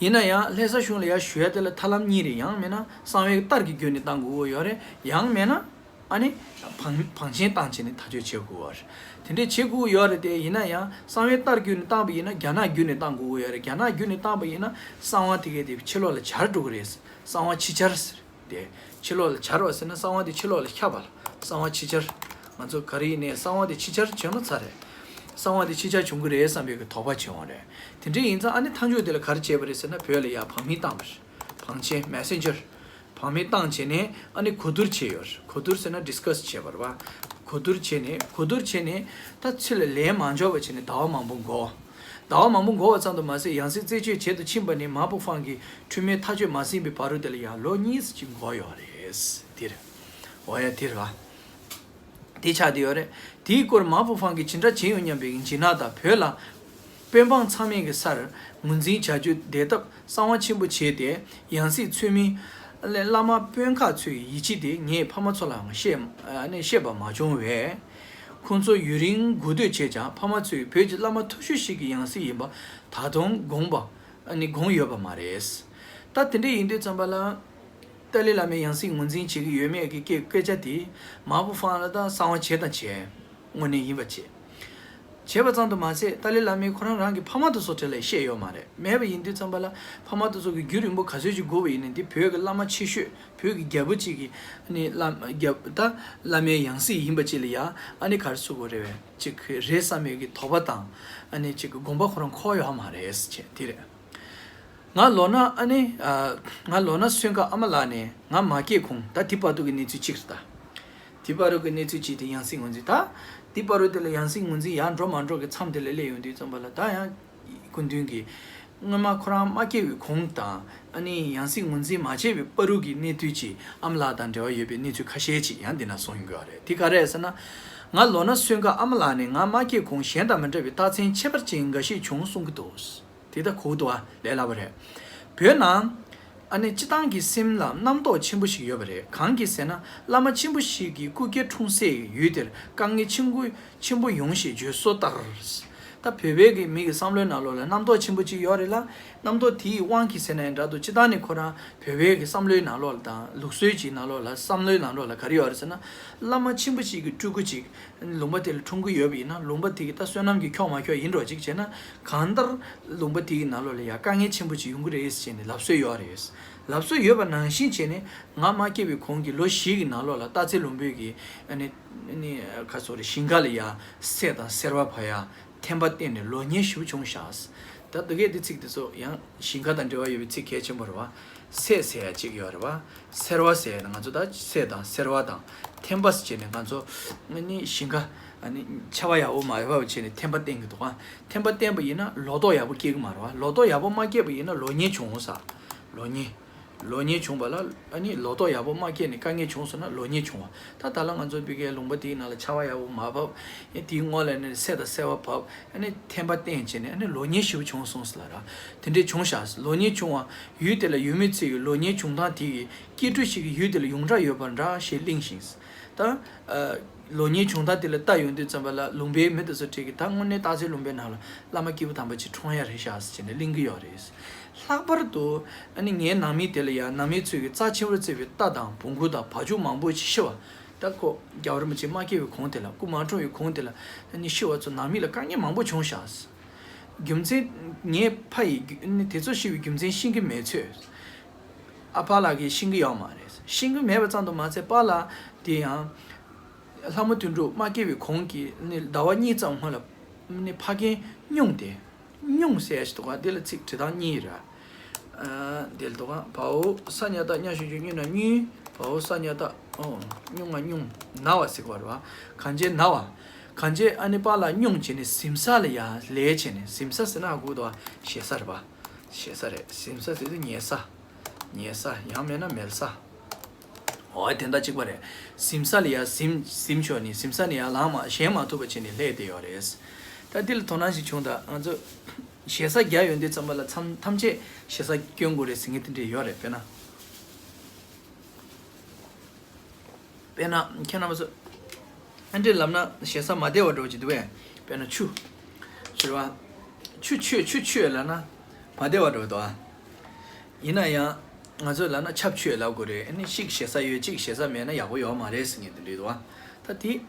ཡིན་ན་ཡང་ལྷ་ས་གཞུང་ལ་ཡར་ཞུ་ཡ་དེ་ལ་ཐབས་ལམ་གཉིས་རེད། ཡང་མིན་ན་གསང་བའི་ལྟར་གྱི་བརྒྱུད་ནས་བཏང་དགོས་ཀྱི་ཡོད་རེད། ཡང་མིན་ན་ཨ་ནི་བང་བང་ཆེན་བཏང་བྱས་ནས་ཐག་གཅོད་བྱེད་དགོས་པ་རེད། དེ་འདྲས་བྱེད་དགོས་ཀྱི་ཡོད་རེད་དེ། ཡིན་ན་ཡང་གསང་བའི་ལྟར་བརྒྱུད་ནས་བཏང་པ་ཡིན་ན་རྒྱ་ནག་བརྒྱུད་ནས་བཏང་དགོས་ཀྱི་ཡོད་རེད། རྒྱ་ནག་བརྒྱུད་ནས་བཏང་པ་ཡིན་ན་གསང་བ་དེ་གས་དེ་ཕྱི་ལོགས་ལ་གྱར་འགྲོ་གི་རེད། གསང་བ་ཕྱི་གྱར་ཟེར། དེ་ཕྱི་ལོགས་ལ་གྱར་བ་ཟེར་ན་གསང་བ་དེ་ཕྱི་ལོགས་ལ་ཁྱབ་པ་ལ་གསང་བ་ཕྱི་གྱར། ང་ཚོ་ག་རེ་ཡིན་ནའི་གསང་བ་དེ་ཕྱི་གྱར་བྱས་ན་ཚར་རེད། གསང་བ་དེ་ཕྱི་གྱར་བྱུང་གི་རེད་བསམ་པའི་གི་དོགས་པ་བྱུང་བ་རེད། དེ་འདྲ་ཡིན་ཙང་ཨ་ནི་མཐའ་མཇུག་དེ་ལ་ག་རེ་བྱས་པ་རེད་ཟེར་ན་བོད་ལ་ཡར་བང་མི་བཏང་བ་རེད། བང་ཆེན་མེ་སེན་ཇར། བང་མི་བཏང་བྱས་ནས་ཨ་ནི་གོ་བསྡུར་བྱས་ཡོད་རེད། གོ་བསྡུར་ཟེར་ན་ཌི་སི་ཀ་སི་བྱས་པ་རེད་བ། གོ་བསྡུར་བྱས་ནས་གོ་བསྡུར་བྱས་ནས་ད་ཚུར་ལ་ལན་མ་འབྱོར་བ་བྱས་ནས་ཟླ་བ་མང་པོ་འགོར། ཟླ་བ་མང་པོ་འགོར་བ་ཙམ་དུ་མ་ཟད་ཡང་སྲིད་རྩད་གཅོད་བྱེད་དུ་ཕྱིན་པ་ནི་མ་པུ་ཧྥང་གིས་འཁྲུལ་མེད་ཐག་གཅོད་མ་ཟིན་པའི་བར་དུ་དེ་ལ་ཡང་ལོ་གཉིས་ཙམ་ཅིག་འགོར་ཡོད་རེད། དེ་རེད། འོ་ཡ་དེ་རེད་བ། དེ་ཆགས་བསྡད་ཡོད་རེད། དེའི་སྐོར་མ་པུ་ཧྥང་གིས་ཇི་འདྲ་བྱས་ཡོད་སྙམ་པའི་འཇིགས་སྣང་དང་བོད་ལ་དཔོན་འབངས་ཚང་མས་ཀྱི་སར་ངོས་འཛིན་བྱ་རྒྱུ་བདེ་ཐབས་གསང་བ་ཆེན་པོ་བྱས་ཏེ་ཡང་སྲིད་ཚུལ་མིན་བླ་མ་དཔོན་ཁག་ཚོའི་ཡིད་ཆེས་དེ་ངས་ཕ་མ་ཚོ་ལའང་བཤད་ཨ་ནི་བཤད་པ་མ་བྱུང་བས། ཁོང་ཚོ་ཡུན་རིང་སྒུག་སྡོད་བྱས་ཀྱང་ཕ་མ་ཚོས་བོད་ཀྱི་བླ་མ་མཐོ་ཤོས་ཤིག་གི་ཡང་སྲིད་ཡིན་པ་ད་དུང་དགོངས་པ་ཨ་ནི་དགོངས་ཡོད་པ་མ་རེད། ད་དེ་འདྲ་ཡིན་དུས་ཙམ་པ་ལ། ཏཱ་ལའི་བླ་མའི་ཡང་སྲིད་ངོས་འཛིན་བྱེད་ཀྱི་ཡོད་མེད་ཀྱི་སྐད་སྐད་ཆ་དེ་མ་པུ་ཧྥང་ལ་ད་གསང་བ་བྱས་དང་བྱས། དངོས་གནས་ཡིན་པ་བྱས། བྱས་པ་ཙམ་དུ་མ་ཟད་ཏཱ་ལའི་བླ་མས་ཁོ་རང་རང་གི་ཕ་མ་དེ་ཚོ་གྲས་ལ་བཤད་ཡོད་མ་རེད། མེད་པ་ཡིན་དུས་ཙམ་པ་ལ་ཕ་མ་དེ་ཚོ་གི་རྒྱུན་རིང་པོ་ག་ཚོད་ཅིག་སྒུག་པ་ཡིན་ནའི་འདི་བོད་ཀྱི་བླ་མ་ཆེ་ཤོས་བོད་ཀྱི་རྒྱལ་པོ་གཅིག་གི་ཨ་ནི་བླ་རྒྱལ་ད་བླ་མའི་ཡང་སྲིད་ཡིན་པ་གཅིག་ལ་ཡ་ཨ་ནི་ག་རེ་ཟེར་དགོས་རེད་བས་ཅིག་རེད་བསམ་ཡས་ཀྱི་དོགས་པ་དང་ཨ་ནི་ཅིག་གི་དགོངས་པ་ཁོ་རང་འཁོར་ཡོད་མ་རེད་ཟེར་བྱས་དེ་རེད། ང་ལོ་ན་ཨ་ནི་ཨ་ང་ལོ་ན་སོན་ཀ་ཨ་མ་ལགས་ནས་ང་མ་སྐྱེས་གོང་ད་དེ་བར་དུ་གི་གནས་ཚུལ་གཅིག་རེད་ད། དེ་བར་དུ་གི་གནས་ཚུལ་གཅིག་དེ་ཡང་སྲིད་ངོས་འཛིན་ད། དེ་བར་དུ་དེ་ལ་ཡང་སྲིད་ངོས་འཛིན་ཡར་འགྲོ་མ་འགྲོ་གི་མཚམས་དེ་ལ་སླེབས་ཡོང་དུས་ཙམ་པ་ལ་ད་ཡང་སྐུ་མདུན་གྱིས་སྔོན་མ་ཁོ་རང་མ་སྐྱེས་པའི་གོང་དང་ཨ་ནི་ཡང་སྲིད་ངོས་འཛིན་མ་བྱས་པའི་བར་དུ་གི་གནས་ཚུལ་གཅིག་ཨ་མ་ལགས་དང་འབྲེལ་བ་ཡོད་པའི་གནས་ཚུལ་ཁ་ཤས་ཅིག་ཡང་འདི་ན་གསུངས་ཡོང་གི་ཡོད་རེད། དེ་ག་རེ་རེད་ཟེར་ན། ང་ལོ་ན་སོན་ཀ་ཨ་མ་ལགས་ནས་ང་མ་སྐྱེས་གོང་གཞན་དང་མི་འདྲ་བའི་རྟགས་མཚན་ཁྱད་པར་ཅན་འགའ་ཞིག་བྱུང་གསུང་གི་འདུག་དེ་ལྟ་གོ་གི་འདུག་ཨ། ལས་སླ་པོ་རེད། བོད་ནང་ཨ་ནི་སྤྱི་བཏང་གི་སེམས་ལ་རྣམ་རྟོག་ཆེན་པོ་ཞིག་ཡོད་པ་རེད། གང་གི་ཟེར་ན་བླ་མ་ཆེན་པོ་ཞིག་གི་སྐུ་སྐྱེ་འཁྲུངས་སའི་ཡུལ་དེར་དཀའ་ངལ་ཆེན་པོ་ཆེན་པོ་ཡོང་ཞེས་བརྗོད་སྲོལ་ལྟར། ད་བོད་པའི་གི་མི་གི་བསམ་བློའི་ནང་ལོགས་ལ་རྣམ་རྟོག་ཆེན་པོ་ཅིག་ཡོད་རེད་ལ། རྣམ་རྟོག་དེའི་དབང་གིས་ཟེར་ན་ཡང་འདྲ་འདུག་སྤྱི་བཏང་ནས་ཁོ་རང་བོད་པའི་གི་བསམ་བློའི་ནང་ལོགས་ལ་དང་ལུགས་སྲོལ་གྱི་ནང་ལོགས་ལ་བསམ་བློའི་ནང་ལོགས་ལ་ག་རེ་ཡོད་རེད་ཟེར་ན། བླ་མ་ཆེན་པོ་ཞིག་གི་སྤྲུལ་སྐུ་ཅིག་ལུང་པ་དེ་ལ་འཁྲུངས་ཀྱི་ཡོད་པ་ཡིན་ན་ལུང་པ་དེ་གི་ད་བསོད་ནམས་ཀྱི་འཁྱོག་མ་འཁྱོག་ཡིན་འགྲོ་ཅིག་བྱས་ན་གང་ལྟར་ལུང་པ་དེ་གི་ནང་ལོགས་ལ་ཡང་དཀའ་ངལ་ཆེན་པོ་ཅིག་ཡོང་གི་རེད་ཟེར་ནས་ལབ་སྲོལ་ཡོད་རེད། ལབ་སྲོལ་ཡོད་པ་ནང་བཞིན་བྱས་ནས་ང་མ་སྐྱེས་པའི་གོང་གི་ལོ་བཞི་གི་ནང་ལོགས་ལ་སྟག་རྩེ་ལུང་པའི་གི་ཨ་ནི་ཨ་ནི་ཁ་སོ་རེ་ཞིང་ཁ་ལ་ཡ་སྲན་དང་སེར་བ་བབས་ཡ་ཐན་པ་བསྟེན་ནས་ལོ་ཉེས་ཞེ་པོ་བྱུང་ཤག་ད་དེ་གས་དེ་ཚིག་དེ་ཚོ་ཡང་ཞིང་ཁ་དང་འབྲེལ་བ་ཡོད་པའི་ཚིག་གལ་ཆེན་པོ་རེད་བ། སྲན་ཟེར་ཡ་གཅིག་ཡོད་རེད་བ། སེར་བ་ཟེར་ཡ་ནི་ང་ཚོ་ད་སྲན་དང་སེར་བ་དང་ཐན་པ་ཟེར་བྱས་ནས་ང་ཚོ་ཨ་ནི་ཞིང་ཁ་ཨ་ནི་ཆར་པ་ཡག་པོ་མ་ཡོད་པ་བྱས་ནས་ཐན་པ་བསྟེན་གི་འདུག་ག་ཐན་པ་བསྟེན་པ་ཡིན་ན་ལོ་ཏོག་ཡག་པོ་སྐྱེ་གི་མ་རེད་བ། ལོ་ཏོག་ཡག་པོ་མ་སྐྱེས་པ་ཡིན་ན་ལོ་ཉེས་བྱུང་ས། ལོ་ཉེས། ལོ་ཉེས་བྱུང་བ་ལ་ཨ་ནི་ལོ་ཏོག་ཡག་པོ་མ་སྐྱེས་ནས་དཀའ་ངལ་བྱུང་སོང་ན་ལོ་ཉེས་བྱུང་བ། ད་ད་ལ་ང་ཚོ་བི་ཀའི་ལུང་པ་དེའི་ནང་ལ་ཆར་པ་ཡག་པོ་མ་བབས། ཨེ་དེའི་སྔོན་ལ་ནི་སྲན་དང་སེར་བ་བབས། ཨ་ནི་ཐན་པ་བསྟེན་བྱས་ནས་ཨ་ནི་ལོ་ཉེས་ཞེ་པོ་བྱུང་སོང་ཟེར་ལ་ར། དེ་འདྲས་བྱུང་ཤག་ལོ་ཉེས་བྱུང་བ་ཡུལ་དེ་ལ་ཡུལ་མི་ཚོས་ལོ་ཉེས་བྱུང་སྟངས་དེ་གི་སྐྱེ་འགྲོ་ཞིག་གི་ཡུལ་དེ་ལ་ཡོངས་གྲགས་ཡོད་པ་འདྲ་ཞེས་གླེང་ཞིང་། ད། ལོ་ཉེས་བྱུང་སྟངས་དེ་ལ་ལྟ་ཡོང་དུས་ཙམ་པ་ལ་ལུང་པའི་མི་དེ་ཚོ་གྲས་ཀྱིས་ད་དངོས་གནས་སྟག་རྩེ་ལུང་པའི་ནང་ལ་བླ་མ་སྐྱེས་བུ་དམ་པ་ཅིག་འཁྲུངས་ཡ་རེད་ཤག་ཟེར་བྱས་ནས་གླེང་གི་ཡོད་རེད། ལྷག་པར་དུ་ཨ་ནི་ངའི་ནང་མི་དེ་ལ་ཡང་ནང་མི་ཚོས་ཀྱི་རྩ་ཆེན་པོར་བརྩི་བའི་རྟ་དང་བོང་གུ་དང་བ་ཕྱུགས་མང་པོ་ཞིག་ཤི་བ། ད་ཁོ་རྒྱལ་བ་རིན་པོ་ཆེ་མ་སྐྱེས་པའི་གོང་དེ་ལ་སྐུ་མ་འཁྲུངས་པའི་གོང་དེ་ལ་ཨ་ནི་ཤི་བ་ཚོ་ནང་མི་ལ་དཀའ་ངལ་མང་པོ་བྱུང་ཤག་རྒྱུ་མཚན་ངའི་ཕ་ཡིས་རྒྱུ་ཨ་ནི་དེ་ཚོ་ཤི་བའི་རྒྱུ་མཚན་ཤེས་ཀྱི་མེད་ཚོད། ཨ་ཕ་ལགས་ཀྱིས་ཤེས་ཀྱི་ཡོད་མ་རེད། ཤེས་ཀྱི་མེད་པ་ཙམ་དུ་མ་ཟད་པཱ་ལགས་དེ་ཡང་། ལྷ་མོ་དོན་གྲུབ་མ་སྐྱེས་པའི་གོང་གི་ནི་ཟླ་བ་གཉིས་ཙམ་སྔོན་ལ་ནི་ཕ་རྒན་སྨྱུང་དེ། སྨྱུང་ཟེར་ཞིག་འདུག་ག་འདི་ལ་ཚིག་བྲིས་སྟངས་གཉིས་རེད། ཨ་འདི་ལ་འདུག་ག་བའོ་ས་ཉ་བཏགས་སྨྱ་ཞབས་ཀྱུ་སྨྱུ་ན་སྨྱུས། བའོ་ས་ཉ་བཏགས་ཨོ་སྨྱུང་ང་སྨྱུང་། ན་བ་ཟེར་གི་རེད་བ། གང་བྱས་ན་བ། གང་བྱས་ཨ་ནི་པཱ་ལགས་སྨྱུང་བྱས་ནས་གཟིམ་ས་ལ་ཡར་ལས་བྱས་ནས་གཟིམ་ས་ཟེར་ན་ཨ་ཁུ་འདུག་ག་ཞེ་ས་རེད་བ། ཞེ་ས་རེད། གཟིམ་ས་ཟེར་དུས་ཉལ་ས། ཉལ་ས་ཡང་མེད་ན་མལ་ས། འོ་དེ་འདྲ་གཅིག་པ་རེད། གཟིམ་ས་ལ་ཡ་གཟིམ་གཟིམ་ཆོག་ནི་གཟིམ་ས་ནས་ཡར་ལངས་མ་བཞེངས་མ་ཐུབ་པ་བྱས་ནས་སླེབས་བསྡད་ཡོད་རེད། ད་འདི་ལ་དོ་སྣང་ཞིག་བྱུང་ད་ང་ཚོ་ཞེ་ས་རྒྱག་ཡོང་དུས་ཙམ་པ་ལ་མཚམས་ཐམས་ཅད་ཞེ་ས་སྐྱོན་དགོས་རེད་ཟེར་མཁན་དེ་འདྲས་ཡོད་རེད། དཔེར་ན། དཔེར་ན་ཁྱེད་རྣམ་པ་ཚོ། ཨ་འདྲས་ལབ་ན་ཞེ་ས་མ་བདེ་བ་འདྲ་བོ་ཅིག་འདུག་བས། དཔེར་ན་ཆུ། ཟེར་བ། ཆུ་ཆོད་ཆུ་ཆོད་ལབ་ན། མ་བདེ་བ་འདྲ་བོ་འདུག་ཨ། ཡིན་ན་ཡང་། ང་ཚོས་ལབ་ན་ཆབ་ཆོད་ལབ་དགོས་རེད། ཨ་ནི་ཤིག་ཞེ་ས་ཡོད་ཅིག་ཞེ་ས་མེད་ན་ཡག་པོ་ཡོད་མ་རེད་ཟེར་མཁན་དེ་འདྲས་འདུག་ཨ། ད་དེ།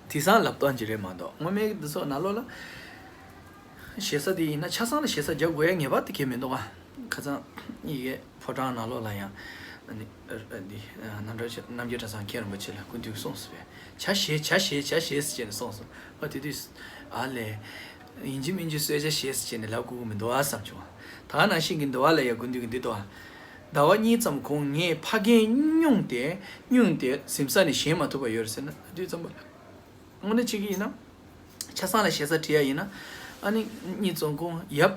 དེང་སང་ལབ་སྟངས་ཅིག་རེད་མ་གཏོགས་སྔོན་མའི་འདི་ཚོ་ནང་ལོགས་ལ། ཞེ་ས་དེ་ཡིན་ན་ཆ་ཚང་ལ་ཞེ་ས་རྒྱག་དགོས་ཡ་ངེས་པར་དུ་གལ་མི་འདུག་ཨ། ཁ་སང་ཡི་གེ་ཕོ་བྲང་ནང་ལོགས་ལ་ཡང་། ཨ་ནི། ཨ་འདི། རྣམ་གྲོལ་རྣམ་རྒྱལ་གྲྭ་ཚང་མཁན་རིན་པོ་ཆེ་ལ་སྐུ་མདུན་གསུངས་སོང་བས། བྱ་ཞེས་བྱ་ཞེས་བྱ་ཞེས་ཟེར་བྱས་ནས་གསུངས་སོང་། ཨ་དེ་དུས། ཨ་ལས། ཡིན་གཅིག་མིན་གཅིག་གསོལ་ཇ་བཞེས་ཟེར་བྱས་ནས་ལབ་དགོས་ཀྱི་མི་འདུག་ཨ་བསམ་བྱུང་། ད་ག་ནང་བཞིན་གྱི་འདུལ་བ་ལ་ཡང་སྐུ་མདུན་གྱིས་འདི་འདུག་ཨ། ཟླ་བ་གཉིས་ཙམ་གོང་ངས་ཕ་རྒན་སྨྱུང་སྟེ་སྨྱུང་སྟེ་གཟིམ་ས་ནས་བཞེངས་མ་ཐུབ་པ་ཡོད་རེད་ཟེར་ན་དུས་ཙམ་པ་ལ། དངོས་གནས་བྱེད་ཀྱི་ཡིན་ན། ཆ་ཚང་ལ་ཞེ་ས་བྲིས་ཡ་ཡིན་ན། ཨ་ནི་གཉིས་ཙམ་གོང་ཡབ།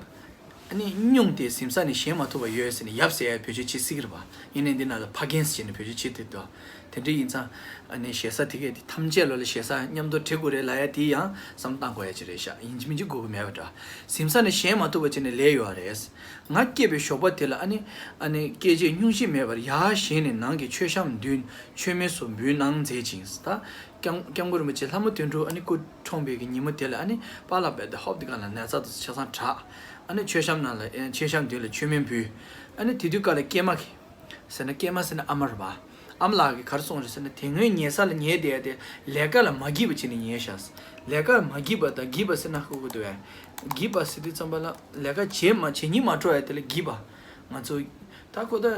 ཨ་ནི་སྨྱུང་སྟེ་གཟིམ་ས་ནས་བཞེངས་མ་ཐུབ་པ་ཡོད་ཟེར་ནས་ཡབ་ཟེར་ཡ་བེད་སྤྱོད་བྱེད་སྲིད་ཀྱི་རེད་པ། ཡིན་ནའི་འདི་ནང་ལ་ཕ་རྒན་ཟེར་ནས་བེད་སྤྱོད་བྱེད་དེ་འདུག་དེ་འདྲ་ཡིན་ཙང་། ཨ་ནི་ཞེ་ས་དེ་གས་དེ་ཐམས་ཅད་ལོ་ལ་ཞེ་ས་མཉམ་དུ་བྲི་དགོས་རེད་ལབ་ཡ་དེ་ཡང་བསམ་བཏང་དགོས་ཡ་ཅིག་རེད་ཤག་ཡིན་གཅིག་མིན་གཅིག་དགོས་ཀྱི་མེད་པ་འདྲ། གཟིམ་ས་ནས་བཞེངས་མ་ཐུབ་པ་བྱས་ནས་ལས་ཡོད་རེད། ང་སྐྱེས་པའི་ཞོགས་པ་དེ་ལ་ཨ་ནི། ཨ་ནི་སྐད་ཅིག་སྙུང་གཞི་མེད་པར་ཡར་བཞེངས་ནས་ནང་གི་མཆོད་བཤམས་མདུན་མཆོད་མེ་སོགས་འབུལ་གནང་མཛད་ཅིང་། ད། སྐྱབས་སྐྱབས་མགོན་རིན་པོ་ཆེ་ལྷ་མོ་དོན་གྲུབ་ཨ་ནི་སྐུ་འཁྲུངས་པའི་གི་ཉིན་མོ་དེ་ལ་ཨ་ནི་པཱ་ལགས་རྦད་དེ་ཧོབ་དེ་ག་ལ་ནས་ཚ་དུ་ཆ་ཚང་དྲག་ཨ་ནི་མཆོད་བཤམས་ནང་ལ་ཨེ་མཆོད་བཤམས་མདུན་ལ་མཆོད་མེ་འབུལ། ཨ་ནི་དེ་དུས་སྐབས་ལ་སྐྱེས་མ་གི་ཟེར་ན་སྐྱེས་མ་ཟེར་ན་ཨ་མ་རེད་པ། ཨ་མ་ལགས་ཀྱིས་ག་རེ་གསུངས་རེད་ཟེར་ན་དེ་སྔོན་ཉལ་ས་ལ་ཉལ་བསྡད་ཡ་དེ་ལས་ཀ་ལ་མ་བགྱིས་པ་བྱས་ནས་ཉལ་ཤག་ལས་ཀ་ལ་མ་བགྱིས་པ་དང་བགྱིས་པ་ཟེར་ན་ཧ་གོ་གི་འདུག་གས། བགྱིས་པ་ཟེར་དུས་ཙམ་པ་ལ་ལས་ཀ་བྱེད་མ་བྱེད་སྙིང་མ་བྲོ་ཡ་དེ་ལ་བགྱིས་པ། ང་ཚོ། ད་ཁོ་ད།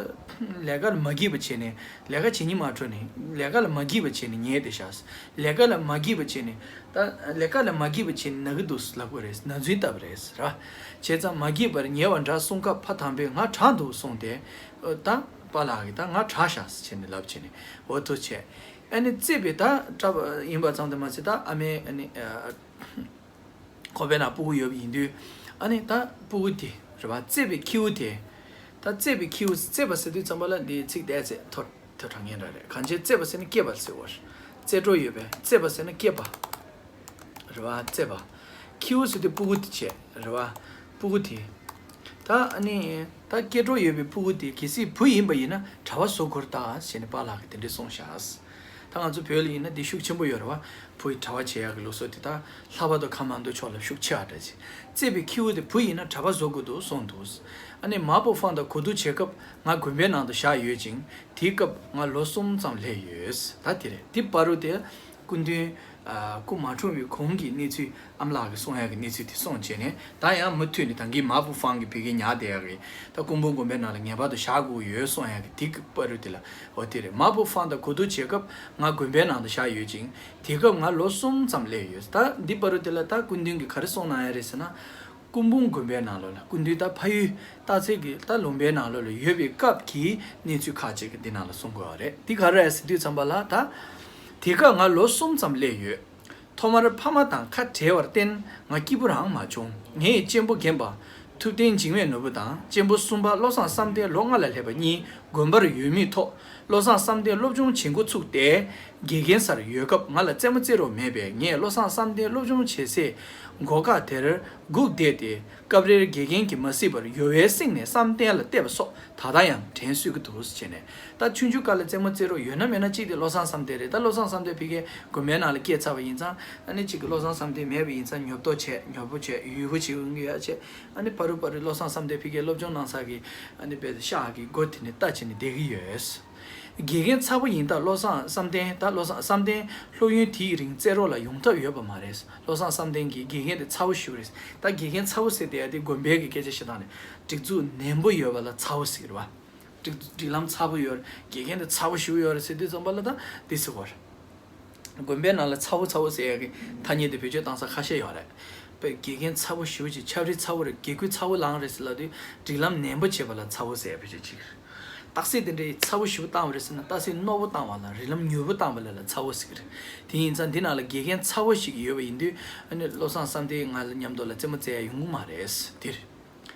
ལས་ཀ་ལ་མ་བགྱིས་པ་བྱས་ནས་ལས་ཀ་བྱེད་སྙིང་མ་བྲོ་ནས་ལས་ཀ་ལ་མ་བགྱིས་པ་བྱས་ནས་ཉལ་བསྡད་ཤག་ལས་ཀ་ལ་མ་བགྱིས་པ་བྱས་ནས་ད་ལས་ཀ་ལ་མ་བགྱིས་པ་བྱས་ནས་ན་གི་འདུག་ལབ་དགོས་རེད། ན་ཚུན་བཏབ་རེད་ར། བྱས་ཙང་མ་བགྱིས་པར་ཉལ་བ་འདྲ་གསུངས་སྐབས་ཕ་དམ་པས་ང་དྲག་འདུག་གསུངས་ཏེ། ད་པཱ་ལགས་ཀྱིས་ད་ང་དྲག་ཤག་བྱས་ནས་ལབ་བྱས་ནས་འོ་ཐུག་བྱས། ཨ་ནི་བརྩེ་བའི་ད་གྲྭ་པ་ཡིན་པ་ཙམ་དུ་མ་ཟད་ད་ཨ་མའི་ཨ་ནི། ཁོ་པའི་ནང་སྤུ་གུ་ཡོད་པ་ཡིན་དུས། ཨ་ནི་ད་སྤུ་གུ་དེ་རེད་བ། བརྩེ་བའི་ཁྱེའུ་དེ། ད་བརྩེ་བའི་ཁྱེའུ་བརྩེ་བ་ཟེར་དུས་ཙམ་པ་ལ་འདི་ཚིག་བལྟས་ཚེ་ཐོ་ཐོ་དྲག་ངན་ར་རེད། གང་ཅི་བརྩེ་བ་ཟེར་ན་སྐྱེས་པ་ཟེར་བ་རེད། བརྩེ་འགྲོ་ཡོད་པས་བརྩེ་བ་ཟེར་ན་སྐྱེས་པ། རེད་བ་བརྩེ་བ། ཁྱེའུ་ཟེར་དུས་སྤུ་གུ་དེ་བྱས་རེད་བ། སྤུ་གུ་དེ། ད་ཨ་ནི་ད་སྐྱེ་འགྲོ་ཡོད་པའི་སྤུ་གུ་དེ་གལ་སྲིད་བུ་ཡིན་པ་ཡིན་ན་གྲྭ་པ་བཟོ་དགོས་རེད་ད་ཟེར་ནས་པཱ་ལགས་ཀྱིས་དེ་འདྲས་གསུངས་ཤག་ད་ང་ཚོ་བོད་ལ་ཡིན་ན་འདི་ཤུགས་ཆེན་པོ་ཡོད་རེད་བ། བུ་ཡི་གྲྭ་པ་བྱེད་ཡག་གི་ལུགས་སྲོལ་དེ་དག་ལྷག་པར་དུ་ཁམས་མང་སྟོད་ཕྱོགས་ལ་ཤུགས་ཆེ་བ་འདྲ་ཅིག་བརྩེ་བའི་ཁྱེའུ་དེ་བུ་ཡིན་ན་གྲྭ་པ་བཟོ་དགོས་འདུག་གསུངས་འདུག་ཨ་ནི་མ་པོ་ཧྥང་དང་གོ་བསྡུར་བྱེད་སྐབས་ང་དགོན་པའི་ནང་དུ་བཞག་ཡོད་ཅིང་དེའི་སྐབས་ང་ལོ་གསུམ་ཙམ་སླེབས་ཡོད། ད་དེ་རེད། དེ་བར་དུ་དེ་སྐུ་མདུན། ཨ་སྐུ་མ་འཁྲུངས་པའི་གོང་གི་གནས་ཚུལ་ཨ་མ་ལགས་ཀྱིས་གསུང་ཡག་གི་གནས་ཚུལ་དེ་གསུངས་བྱས་ནས་ད་ཡང་མུ་མཐུད་ནས་ད་གིན་མ་པོ་ཧྥང་གི་བི་གའི་ཉག་དེ་ཡག་གི་ད་སྐུ་འབུམ་དགོན་པའི་ནང་ལ་ངེས་པར་དུ་བཞག་དགོས་ཡོད་གསུང་ཡག་གི་དེ་གི་བར་དུ་དེ་ལ། འོ་དེ་རེད། མ་པོ་ཧྥང་དང་གོ་བསྡུར་བྱེད་སྐབས་ང་དགོན་པའི་ནང་དུ་བཞག་ཡོད་ཅིང་དེ་སྐབས་ང་ལོ་གསུམ་ཙམ་སླེབས་ཡོད། ད་འདི་བར་དུ་དེ་ལ་ད་སྐུ་མདུན་གྱིས་ག་རེ་གསུངས་གནང་ཡ་རེད་ཟེར་ན། སྐུ་འབུམ་དགོན་པའི་ནང་ལོགས་ལ་སྐུ་མདུན་ད་ཕ་ཡུལ་སྟག་འཚེར་གྱི་ད་ལུང་པའི་ནང་ལོགས་ལ་ཡོད་པའི་སྐབས་ཀྱི་གནས་ཚུལ་ཁག་ཅིག་གི་འདི་ནང་ལ་གསུང་དགོས་པ་རེད། འདི་ག་རེ་རེད་ཟེར་དུས་ཙམ་པ་ལ་ད། དེ་སྐབས་ང་ལོ་གསུམ་ཙམ་སླེབས་ཡོད། ཐོག་མར་ཕ་མ་དང་ཁ་བྲལ་བར་བརྟེན་ང་སྐྱིད་པོ་རང་མ་བྱུང་། ངའི་གཅེན་པོ་རྒན་པ། ཐུབ་བསྟན་འཇིགས་མེད་ནོར་བུ་དང་གཅེན་པོ་གསུམ་པ་བློ་བཟང་བསམ་གཏན་ལོ་ལྔ་ལ་སླེབས་པ་གཉིས་དགོན་པར་ཡོད་མུས་ཐོག་བློ་བཟང་བསམ་གཏན་སློབ་སྦྱོང་བྱེད་འགོ་ཚུགས་ཏེ། དགེ་རྒན་སར་ཡོད་སྐབས་ང་ལ་རྩེད་མོ་རྩེ་རོགས་མེད་པས་ངས་བློ་བཟང་བསམ་གཏན་སློབ་སྦྱོང་བྱེད་སའི་སྒོ་ཁ་དེར་སྒུག་བསྡད་དེ། སྐབས་རེར་དགེ་རྒན་གྱིས་མ་གཟིགས་པར་ཡོལ་བའི་གསེང་ནས་བསམ་གཏན་ལ་བལྟས་པ་སོགས་ད་ལྟ་ཡང་དྲན་གསོས་ཀྱི་འདུག་ཟེར་ནས། ད་ཆུང་ཆུང་སྐབས་ལ་རྩེད་མོ་རྩེ་རོགས་ཡོད་ན་མེད་ན་གཅིག་དེ་བློ་བཟང་བསམ་གཏན་རེད། ད་བློ་བཟང་བསམ་གཏན་ཕ་གིའི་དགོན་པའི་ནང་ལ་སྐྱེས་ཚར་བ་ཡིན་ཙང་ཨ་ནི་གཅིག་གི་བློ་བཟང་བསམ་གཏན་མེད་པ་ཡིན་ཙང་ཉོབ་ཏོ་བྱས་ཉོབ་པོ་བྱས་ཡུལ་པོ་བྱེད་ཡོང་གི་ཡོད་བྱས། ཨ་ནི་བར་དུ་བར་དུ་བློ་བཟང་བསམ་གཏན་ཕ་གིའི་སློབ་སྦྱོང་གནང་ས་གི་ཨ་ནི་དཔེ་ཤག་གི་སྒོ་དེ་ནས་ལྟ་བྱས་ནས་བསྡད་ཀྱི་ཡོད། དགེ་རྒན་ཚ་པོ་ཡིན་སྟབས་བློ་བཟང་བསམ་གཏན་ད་བློ་བཟང་བསམ་གཏན་སློབ་ཡོན་དེའི་རིང་རྩེད་རོགས་ལ་ཡོང་ཐབས་ཡོད་པ་མ་རེད། བློ་བཟང་བསམ་གཏན་གྱི་དགེ་རྒན་དེ་ཚ་བོ་ཞིག་རེད། ད་དགེ་རྒན་ཚ་བོ་ཟེར་དེ་ཡ་དེ་དགོན་པའི་གི་སྐད་ཆ་བཤད་སྟངས་རེད། སྒྲིག་འཛུགས་ནན་པོ་ཡོད་པ་ལ་ཚ་བོ་ཟེར་གི་རེད་བ། སྒྲིག་སྒྲིག་ལམ་ཚ་པོ་ཡོད་རེད། དགེ་རྒན་དེ་ཚ་བོ་ཞིག་ཡོད་རེད་ཟེར་དུས་ཙམ་པ་ལ་ད་དེ་ཟེར་གོ་རེད། དགོན་པའི་ནང་ལ་ཚ་བོ་ཚ་བོ་ཟེར་ཡ་གི་ཐ་སྙད་དེ་བེད་སྤྱོད་བཏང་ས་ཁ་ཤས་ཡོད་རེད། དཔེ་དགེ་རྒན་ཚ་བོ་ཞེ་པོ་ཅིག་ཆབ་རི་ཚ་བོ་རེད། དགེ་སྐོས་ཚ་བོ་ལངས་རེད་ཟེར་ལབ་དུས་སྒྲིག་ལམ་ནན་པོ་བྱེད་པ་ལ་ཚ་བོ་ཟེར་ཡ་བེད་སྤྱོད་བྱེད་ཀྱི་རེད། རྟགས་གསལ་དེ་འདྲའི་ཚ་བོ་ཞེ་པོ་བཏང་བ་རེད་ཟེར་ན་རྟགས་གསལ་རྣོ་པོ་བཏང་བ་ལ་རིགས་ལམ་མྱུར་པོ་བཏང་བ་ལ་ལ་ཚ་བོ་ཟེར་གྱི་རེད། དེ་ཡིན་ཙང་འདི་ནང་ལ་དགེ་རྒན་ཚ་བོ་ཞིག་ཡོད་པ་ཡིན་དུས་ཨ་ནི་བློ་བཟང་བསམ་གཏན་ང་ལ་མཉམ་དུ་ལ་རྩེད་མོ་རྩེ་ཡ་ཡོང་གི་མ་རེད་དེ་རེད།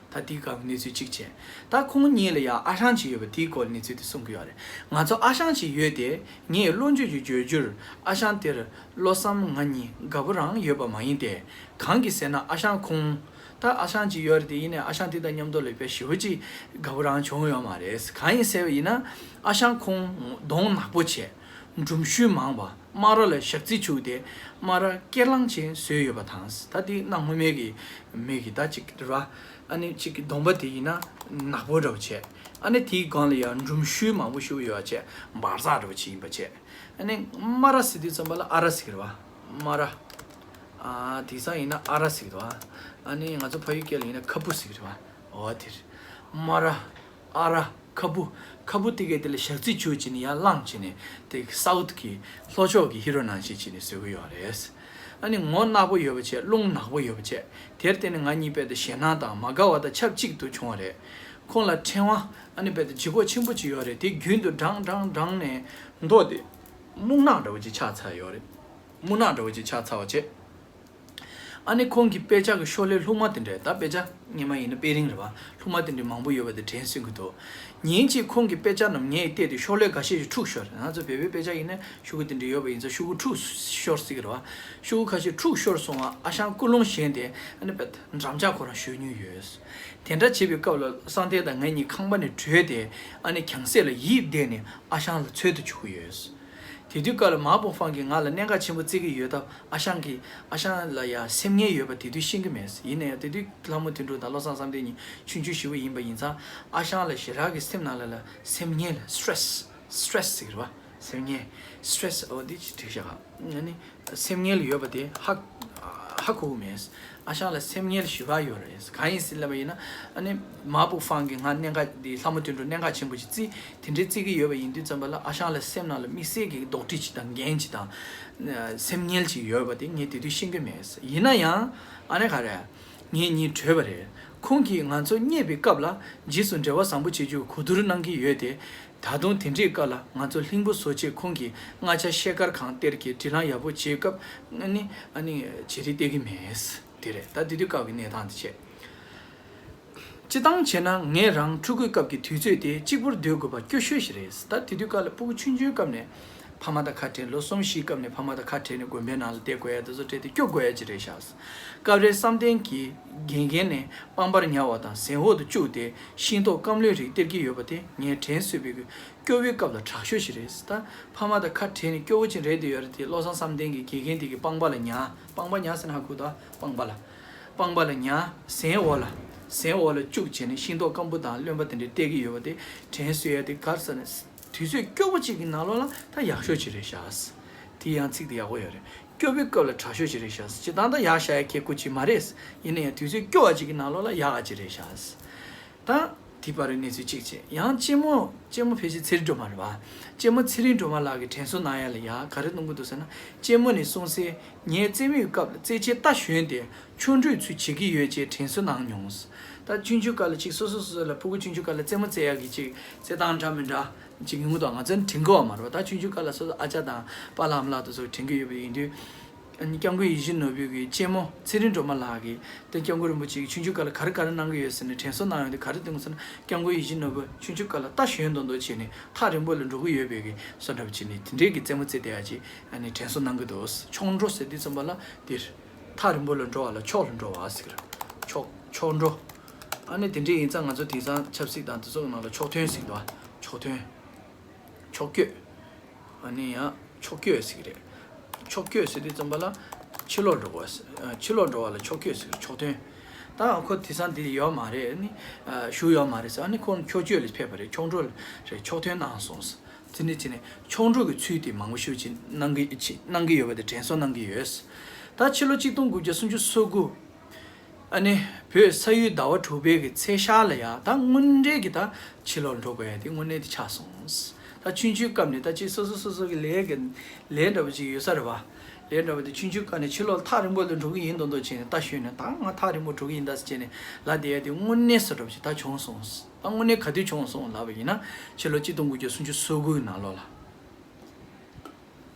ད་ ད་དེའི་སྐབས་གནས་ཚུལ་གཅིག་བྱས། ད་ཁོང་གཉིས་ལ་ཡང་ཨ་ཞང་གཅིག་ཡོད་པ་དེའི་སྐོར་གནས་ཚུལ་དེ་གསུང་གི་ཡོད་རེད། ང་ཚོ་ཨ་ཞང་གཅིག་ཡོད་དེ། ངས་བློ་འགྱོད་ཀྱིས་བརྗོད་རྒྱུར། ཨ་ཞང་དེར་བློ་བཟང་ང་གཉིས་དགའ་པོ་རང་ཡོད་པ་མ་ཡིན་ཏེ། གང་གིས་ཟེར་ན་ཨ་ཞང་ཁོང་། ད་ཨ་ཞང་གཅིག་ཡོད་རེད་དེ། ཡིན་ནའི་ཨ་ཞང་དེ་དང་མཉམ་དུ་ལ་དཔེ་ཞེ་པོ་ཅིག་དགའ་པོ་རང་བྱུང་ཡོད་མ་རེད། གང་ཡིན་ཟེར་བ་ཡིན་ན། ཨ་ཞང་ཁོང་གདོང་ནག་པོ་བྱས། འབྲུམ་ཤུལ་མང་བ། སྨ་ར་ལ་ཞག་རྩི་བྱུགས་ཏེ། སྨ་ར་སྐེར་ལངས་ཆེན་བཟོས་ཡོད་པ་དང་། ད་དེ་གནའ་སྔོན་མའི་གི་མི་གི་ད་ཅིག་རེད་བ། ཨ་ནི་ཅིག་གི་གདོང་པ་དེ་ཡིན་ན་ནག་པོ་འདྲ་བོ་བྱས། ཨ་ནི་དེའི་སྒང་ལ་ཡང་འབྲུམ་ཤུལ་མང་པོ་ཞིག་ཡོད་བྱས། འབར་ཟག་འདྲ་བོ་ཅིག་ཡིན་པ་བྱས། ཨ་ནི་སྨ་ར་ཟེར་དུས་ཙམ་པ་ལ་ཨ་ར་ཟེར་གི་རེད་བ། སྨ་ར། ཨ་དེང་སང་ཡིན་ན་ཨ་ར་ཟེར་གི་རེད་བ། ཨ་ནི་ང་ཚོ་ཕ་ཡུལ་སྐད་ལ་ཡིན་ན་ཁ་སྤུ་ཟེར་གི་རེད་བ། འོ་དེ་རེད། སྨ་ར། ཨ་ར། ཁ་སྤུ། ཁ་སྤུ་དེ་གའི་དེ་ལ་ཞག་རྩི་བྱུགས་བྱས་ནས་ཡར་བླངས་བྱས་ནས། དེ་སའུཐ་གི་ལྷོ་ཕྱོགས་ཀྱི་ཧི་རོ་ནང་བཞིན་བྱས་ནས་བཟོ་གི་ཡོད་རེད། ཨ་ནི་ངོ་ནག་པོ་ཡོད་པ་བྱས། རླུང་ནག་པོ་ཡོད་པ་བྱས། དེར་བརྟེན་ནས་ང་གཉིས་དཔེ་དེ་ཞེད་སྣང་དང་མ་དགའ་བ་དང་ཆབས་ཅིག་ཏུ་བྱུང་བ་རེད། ཁོང་ལ་ཕྲེང་བ། ཨ་ནི་དཔེ་དེ་ལྗིད་ཁོག་ཆེན་པོ་ཅིག་ཡོད་རེད། དེ་རྒྱུན་དུ་བགྲངས་བགྲངས་བགྲངས་ནས་མདོག་དེ་སྨུག་ནག་འདྲ་བོ་ཅིག་ཆགས་ཚར་ཡོད་རེད། སྨུག་ནག་འདྲ་བོ་ཅིག་ཆགས་ཚར་བ་བྱས། ཨ་ནི་ཁོང་གི་དཔེ་ཆ་གི་ཤོག་ལྷེ་ལྷུག་མ་དེ་འདྲ། ད་དཔེ་ཆ་སྔོན་མ་ཡིན་ན་དཔེ་རིང་རེད་བ། ལྷུག་མ་དེ་འདྲ་མང་པོ་ཡོད་པ་དེ་དྲན་གསོ་གི་འདུག་ཉིན་གཅིག་ཁོང་གི་དཔེ་ཆ་རྣམས་ངས་བལྟས་ཏེ། ཤོག་ལྷེ་འགའ་ཤས་ཤིག་འཁྲུགས་ཤོར། ང་ཚོ་བོད་པའི་དཔེ་ཆ་ཡིན་ན་ཤོག་གུ་དེ་འདྲ་ཡོད་པ་ཡིན་ཙང་ཤོག་གུ་འཁྲུགས་ཤོར་སྲིད་ཀྱི་རེད་བ། ཤོག་གུ་ཁ་ཤས་འཁྲུགས་ཤོར་སོང་བ། ཨ་ཞང་སྐུ་རླུང་བཞེངས་ཏེ་ཨ་ནི་དཔེ་འགྲམ་ལྕག་ཁོ་རང་གཞུས་མྱོང་ཡོད། དེ་འདྲ་བྱེད་པའི་སྐབས་ལ་བསམ་གཏན་དང་ང་གཉིས་ཁང་པ་ནས་བྲོས་ཏེ། ཨ་ནི་རྒྱང་སྲས་ལ་ཡིབ་བསྡད་ནས་ཨ་ཞང་ལ་འཚོལ་དུ་བཅུག་གི་ཡོད། དེ་དུས་སྐབས་ལ་མ་པུ་ཧྥང་གིས་ང་ལ་གནད་འགག་ཆེན་པོ་བརྩི་གི་ཡོད་སྟབས། ཨ་ཞང་གིས། ཨ་ཞང་ལ་ཡང་སེམས་ངལ་ཡོད་པ་དེ་དུས་ཤེས་ཀྱི་མེད། ཡིན་ན་ཡང་དེ་དུས་ལྷ་མོ་དོན་གྲུབ་དང་བློ་བཟང་བསམ་གཏན་གཉིས་ཆུང་ཆུང་ཞེ་པོ་ཡིན་པ་ཡིན་ཙང་། ཨ་ཞང་ལ་ཞེ་དྲག་གི་སེམས་ནང་ལ་ལ་སེམས་ངལ། སི་ཊེ་རེ་སི། སི་ཊེ་རེ་སི་ཟེར་གི་རེད་བ། སེམས་ངལ། སི་ཊེ་རེ་སི། འོ་འདི་ཅིག་བྲིས་བཞག་ཨ་ནི། སེམས་ངལ་ཡོད་པ་དེ་ཧ། ཧ་གོ་གི་མེད། ཨ་ཞང་ལ་སེམས་ངལ་ཞེ་པོ་ཡོད་རེད། གང་ཡིན་ཟེར་ལབ་པ་ཡིན་ན། ཨ་ནི་མ་པུ་ཧྥང་གིས་ང་གནད་འགག་འདི། ལྷ་མོ་དོན་གྲུབ་གནད་འགག་ཆེན་པོ་ཞིག་བརྩི། དེ་འདྲའི་བརྩི་གི་ཡོད་པ་ཡིན་དུས་ཙམ་པ་ལ། ཨ་ཞང་ལ་སེམས་ནང་ལ་དམིགས་བསལ་གྱི་རྡོག་ཁྲེས་ཅིག་དང་འགན་ཅིག་དང་། སེམས་ངལ་ཅིག་ཡོད་པ་དེ་ངས་དེ་དུས་ཤེས་ཀྱི་མེད། ཡིན་ན་ཡང་ཨ་ནི་ག་རེ། ངེད་གཉིས་བྲོས་པ་རེད། ཁོང་གིས་ང་ཚོ་རྙེད་པའི་སྐབས་ལ་རྗེས་སུ་འབྲེལ་བ་བཟང་པོ་བྱེད་རྒྱུའི་གོ་བསྡུར་གནང་གི་ཡོད་དེ། ད་དུང་དེ་འདྲའི་སྐབས་ལ་ང་ཚོ་ལྷིང་པོ་བཟོ་ཆེད་ཁོང་གིས་མངའ་ཆ་ཤེལ་དཀར་ཁང་གཏེར་གྱི་སྒྲིག་ལམ་ཡག་པོ་བྱེད་སྐབས། ཨ་ནི། ཨ་ནི་བྱེད་རིན་སྟེར་གི་མེད། དེ་རེད། ད་དེ་དུས་སྐབས་ཀྱི་གནས་སྟངས་དེ་བྱས། སྤྱིར་བཏང་བྱས་ན་ངས་རང་ཕྲུ་གུའི་སྐབས་ཀྱི་དུས་ཚོད་དེ་གཅིག་པུར་སྡོད་དགོས་པ་སྐྱོ་ཤོས་ཤིག་རེད། ད་དེ་དུས་སྐབས་ལ་ཕྲུ་གུ་ཆུང་ཆུང་སྐབས་ནས་ཕ་མ་དང་ཁ་བྲལ། ལོ་གསུམ་བཞིའི་སྐབས་ནས་ཕ་མ་དང་ཁ་བྲལ་ནས་དགོན་པའི་ནང་ལ་བསྡད་དགོས་ཡ་དེ་ཚོ་སྤྲད་དེ་སྐྱོ་དགོས་ཡ་ཅིག་རེད་ཤག་སྐབས་རེ་བསམ་གཏན་གྱིས་དགེ་རྒན་ནས་པང་པར་ཉར་བ་དང་གཟན་འོག་ཏུ་བཅུག་སྟེ་ཤིང་ཏོག་སྐམ་ལོའི་རིགས་སྟེར་གྱི་ཡོད་པ་དེ་ངས་དྲན་གསོས་པའི་སྐྱོ་བོའི་སྐབས་ལ་དྲག་ཤོས་ཤིག་རེད། ད་ཕ་མ་དང་ཁ་བྲལ་ནས་སྐྱོ་བོ་ཅིག་རེད་དེ་ཡོད་རེད་དེ། བློ་བཟང་བསམ་གཏན་གྱིས་དགེ་རྒན་དེ་གི་པང་པ་ལ་ཉར། པང་པ་ཉར་ཟེར་ན་ཧ་གོ་ད། པང་པ་ལ། པང་པ་ལ་ཉར། གཟན་འོག་ལ། གཟན་འོག་ལ་བཅུག་བྱས་ནས་ཤིང་ཏོག་སྐམ་པོ་དང་རློན་པ་དེ་འདྲ་སྟེར་གྱི་ཡོད་པ་དེ་དྲན་གསོས་ཡ་དེ་ག་རེ་ཟེར་ན། དུས་ཚོད་སྐྱོ་པོ་གཅིག་གི་ནང་ལོགས་ལ་ད་ཡག་ཤོས་ཅིག་རེད་ཤག་དེ་ཡང་ཚིག་དེ་ཡག་པོ་ཡོད་རེད། སྐྱོ་པོའི་སྐབས་ལ་དྲག་ཤོས་ཅིག་རེད་ཤག་སྤྱིར་བཏང་ད་ཡག་བཞག་ཡ་ཁེ་ཁུ་ཅིག་མ་རེད། ཡིན་ན་ཡང་དུས་ཚོད་སྐྱོ་བ་གཅིག་གི་ནང་ལོགས་ལ་ཡག་ག་ཅིག་རེད་ཤག་ད་དེ་བར་གནས་ཚུལ་གཅིག་བྱས། ཡང་གཅེན་མོ། གཅེན་མོ་ཕལ་ཆེར་ཚེ་རིང་སྒྲོལ་མ་རེད་བ། གཅེན་མོ་ཚེ་རིང་སྒྲོལ་མ་ལགས་ཀྱིས་དྲན་གསོ་གནང་ཡ་ལ་ཡ་ག་རེ་གནང་གི་འདུག་ཟེར་ན། གཅེན་མོ་ནས་གསུངས་གསལ། ངའི་རྩེད་མོའི་སྐབས་ལ་རྩེད་ཆས་རྟ་ཞོན་ཏེ་ཆོ་འཕྲུལ་ཚུལ་བྱེད་ཀྱི་ཡོད་ཅེས་དྲན་གསོ་གནང་མྱོང་། ད་ཆུང་ཆུང་སྐབས་ལ་ཅིག་སོ་སོ་སོ་སོ་ལ་ཕྲུ་གུ་ཆུང་ཆུང་སྐབས་ལ་རྩེད་མོ་རྩེ་ཡག་གི་ཅིག་རྩེད་སྟངས་འདྲ་མི་འདྲ་ཅིག་ཡོང་གི་འདུག་ང་ཚོ་ནི་དྲན་གྱི་ཡོད་མ་རེད་བ། ད་ཆུང་ཆུང་སྐབས་ལ་སོ་སོ་ཨ་ཅག་དང་པཱ་ལགས་ཨ་མ་ལགས་དེ་ཚོ་དྲན་གྱི་ཡོད་པ་ཡིན་དུས། སྐྱབས་མགོན་ཡིད་བཞིན་ནོར་བུའི་གི་གཅེན་མོ་ཚེ་རིང་སྒྲོལ་མ་ལགས་ཀྱིས་དེ་སྐྱབས་མགོན་རིན་པོ་ཆེ་གིས་ཆུང་ཆུང་སྐབས་ལ་ག་རེ་ག་རེ་གནང་གི་ཡོད་ཟེར་ནས་དྲན་གསོ་གནང་ཡོང་དུས་ག་རེ་གཏོང་གི་ཟེར་ན། སྐྱབས་མགོན་ཡིད་བཞིན་ནོར་བུ་ཆུང་ཆུང་སྐབས་ལ་རྟ་ཞོན་མདོག་མདོག་བྱས་ནས་ཐག་རིང་པོ་ལ་འགྲོ་གི་ཡོད་པའི་གི་བཟོ་འདྲ་བྱས་ནས་དེ་འདྲའི་གི་རྩེད་མོ་རྩེ་བསྡད་ཡ་ཅིག་ཨ་ནི་དྲན་གསོ་གནང་གི་འདུག་ཆོ་འཕྲུལ་ཟེར་དུས་ཙམ་པ་ལ་དེར་ཐག་རིང་པོ་ལ་འགྲོ་བ་ལ་ཕྱོགས་ལ་འགྲོ་བ་ཟེར་གི་རེད། ཕྱོགས། ཆོ་འཕྲུལ། ཨ་ནི་དེ་འདྲའི་ཡིན་ཙང་ང་ཚོ་དེང་སང་ཆབ་སྲིད་དང་དེ་ཚོ་གི་ནང་ལ་ཕྱོགས་ཐོན་ཟེར་གི་འདུག་ཕྱོགས་ཐོན། ཕྱོགས་བསྐྱོད། ཨ་ནི་ཡང་ཕྱོགས་བསྐྱོད་ཟེར་གི་རེད། ཕྱོགས་བསྐྱོད་ཟེར་དུས་ཙམ་པ་ལ་ཕྱི་ལོགས་འགྲོ་བ་ཟེར། ཕྱི་ལོགས་འགྲོ་བ་ལ་ཕྱོགས་བསྐྱོད་ཟེར་གི་རེད། ཕྱོགས་ཐོན། ད་ཁོ་དེང་སང་འདི་ཡོད་མ་རེད། ཨ་ནི་བཞུགས་ཡོད་མ་རེད་ཟེར། ཨ་ནི་ཁོང་ཕྱོགས་བསྐྱོད་ལ་ཕེབས་པ་རེད། ཆོ་འཕྲུལ་རེད། ཕྱོགས་ཐོན་གནང་སོང་ཟེར། དེ་ནས་ཅི་ནས་ཆོ་འཕྲུལ་གྱི་ཚུལ་དེ་མང་པོ་ཞིག་ཅིག་གནང་གི་ཅིག་གནང་གི་ཡོད་པ་དེ་དྲན་གསོ་གནང་གི་ཡོད། ད་ཕྱི་ལོ་གཅིག་སྟོང་དགུ་བརྒྱ་སུམ་ཅུ་སོ་དགུ། ཨ་ནི་བོད་ས་ཡུལ་ཟླ་བ་དྲུག་པའི་གི་ཚེས་ཤར་ལ་ཡ་ད་དངོས་འབྲེལ་གྱི་ད་ཕྱི་ལོགས་འགྲོ་དགོས་ཡ་དེ་དངོས་གནས་དེ་ཆགས་སོང་། ད་ཆུང་ཆུང་སྐབས་ནས་ད་ཅིག་སོ་སོ་སོ་སོ་གི་ལས་ཀྱི་ལས་འདྲ་པོ་ཅིག་ཡོད་ས་རེད་བ། ལས་འདྲ་པོ་དེ་ཆུང་ཆུང་སྐབས་ནས་ཕྱི་ལོགས་ཐག་རིང་པོ་ལ་འགྲོ་གི་ཡིན་མདོག་མདོག་བྱས་ནས་རྟ་ཞོན་ནས་ད་ང་ཐག་རིང་པོ་འགྲོ་གི་ཡིན་ད་ཟེར་བྱས་ནས་ལབ་བསྡད་ཡ་དེ་དངོས་གནས་སུ་འདྲ་པོ་ཅིག་ད་བྱུང་སོང་། ད་དངོས་གནས་ག་དུས་བྱུང་སོང་ལབ་པ་ཡིན་ན་ཕྱི་ལོ་གཅིག་སྟོང་དགུ་བརྒྱ་སུམ་ཅུ་སོ་དགུ་ནང་ལོགས་ལ།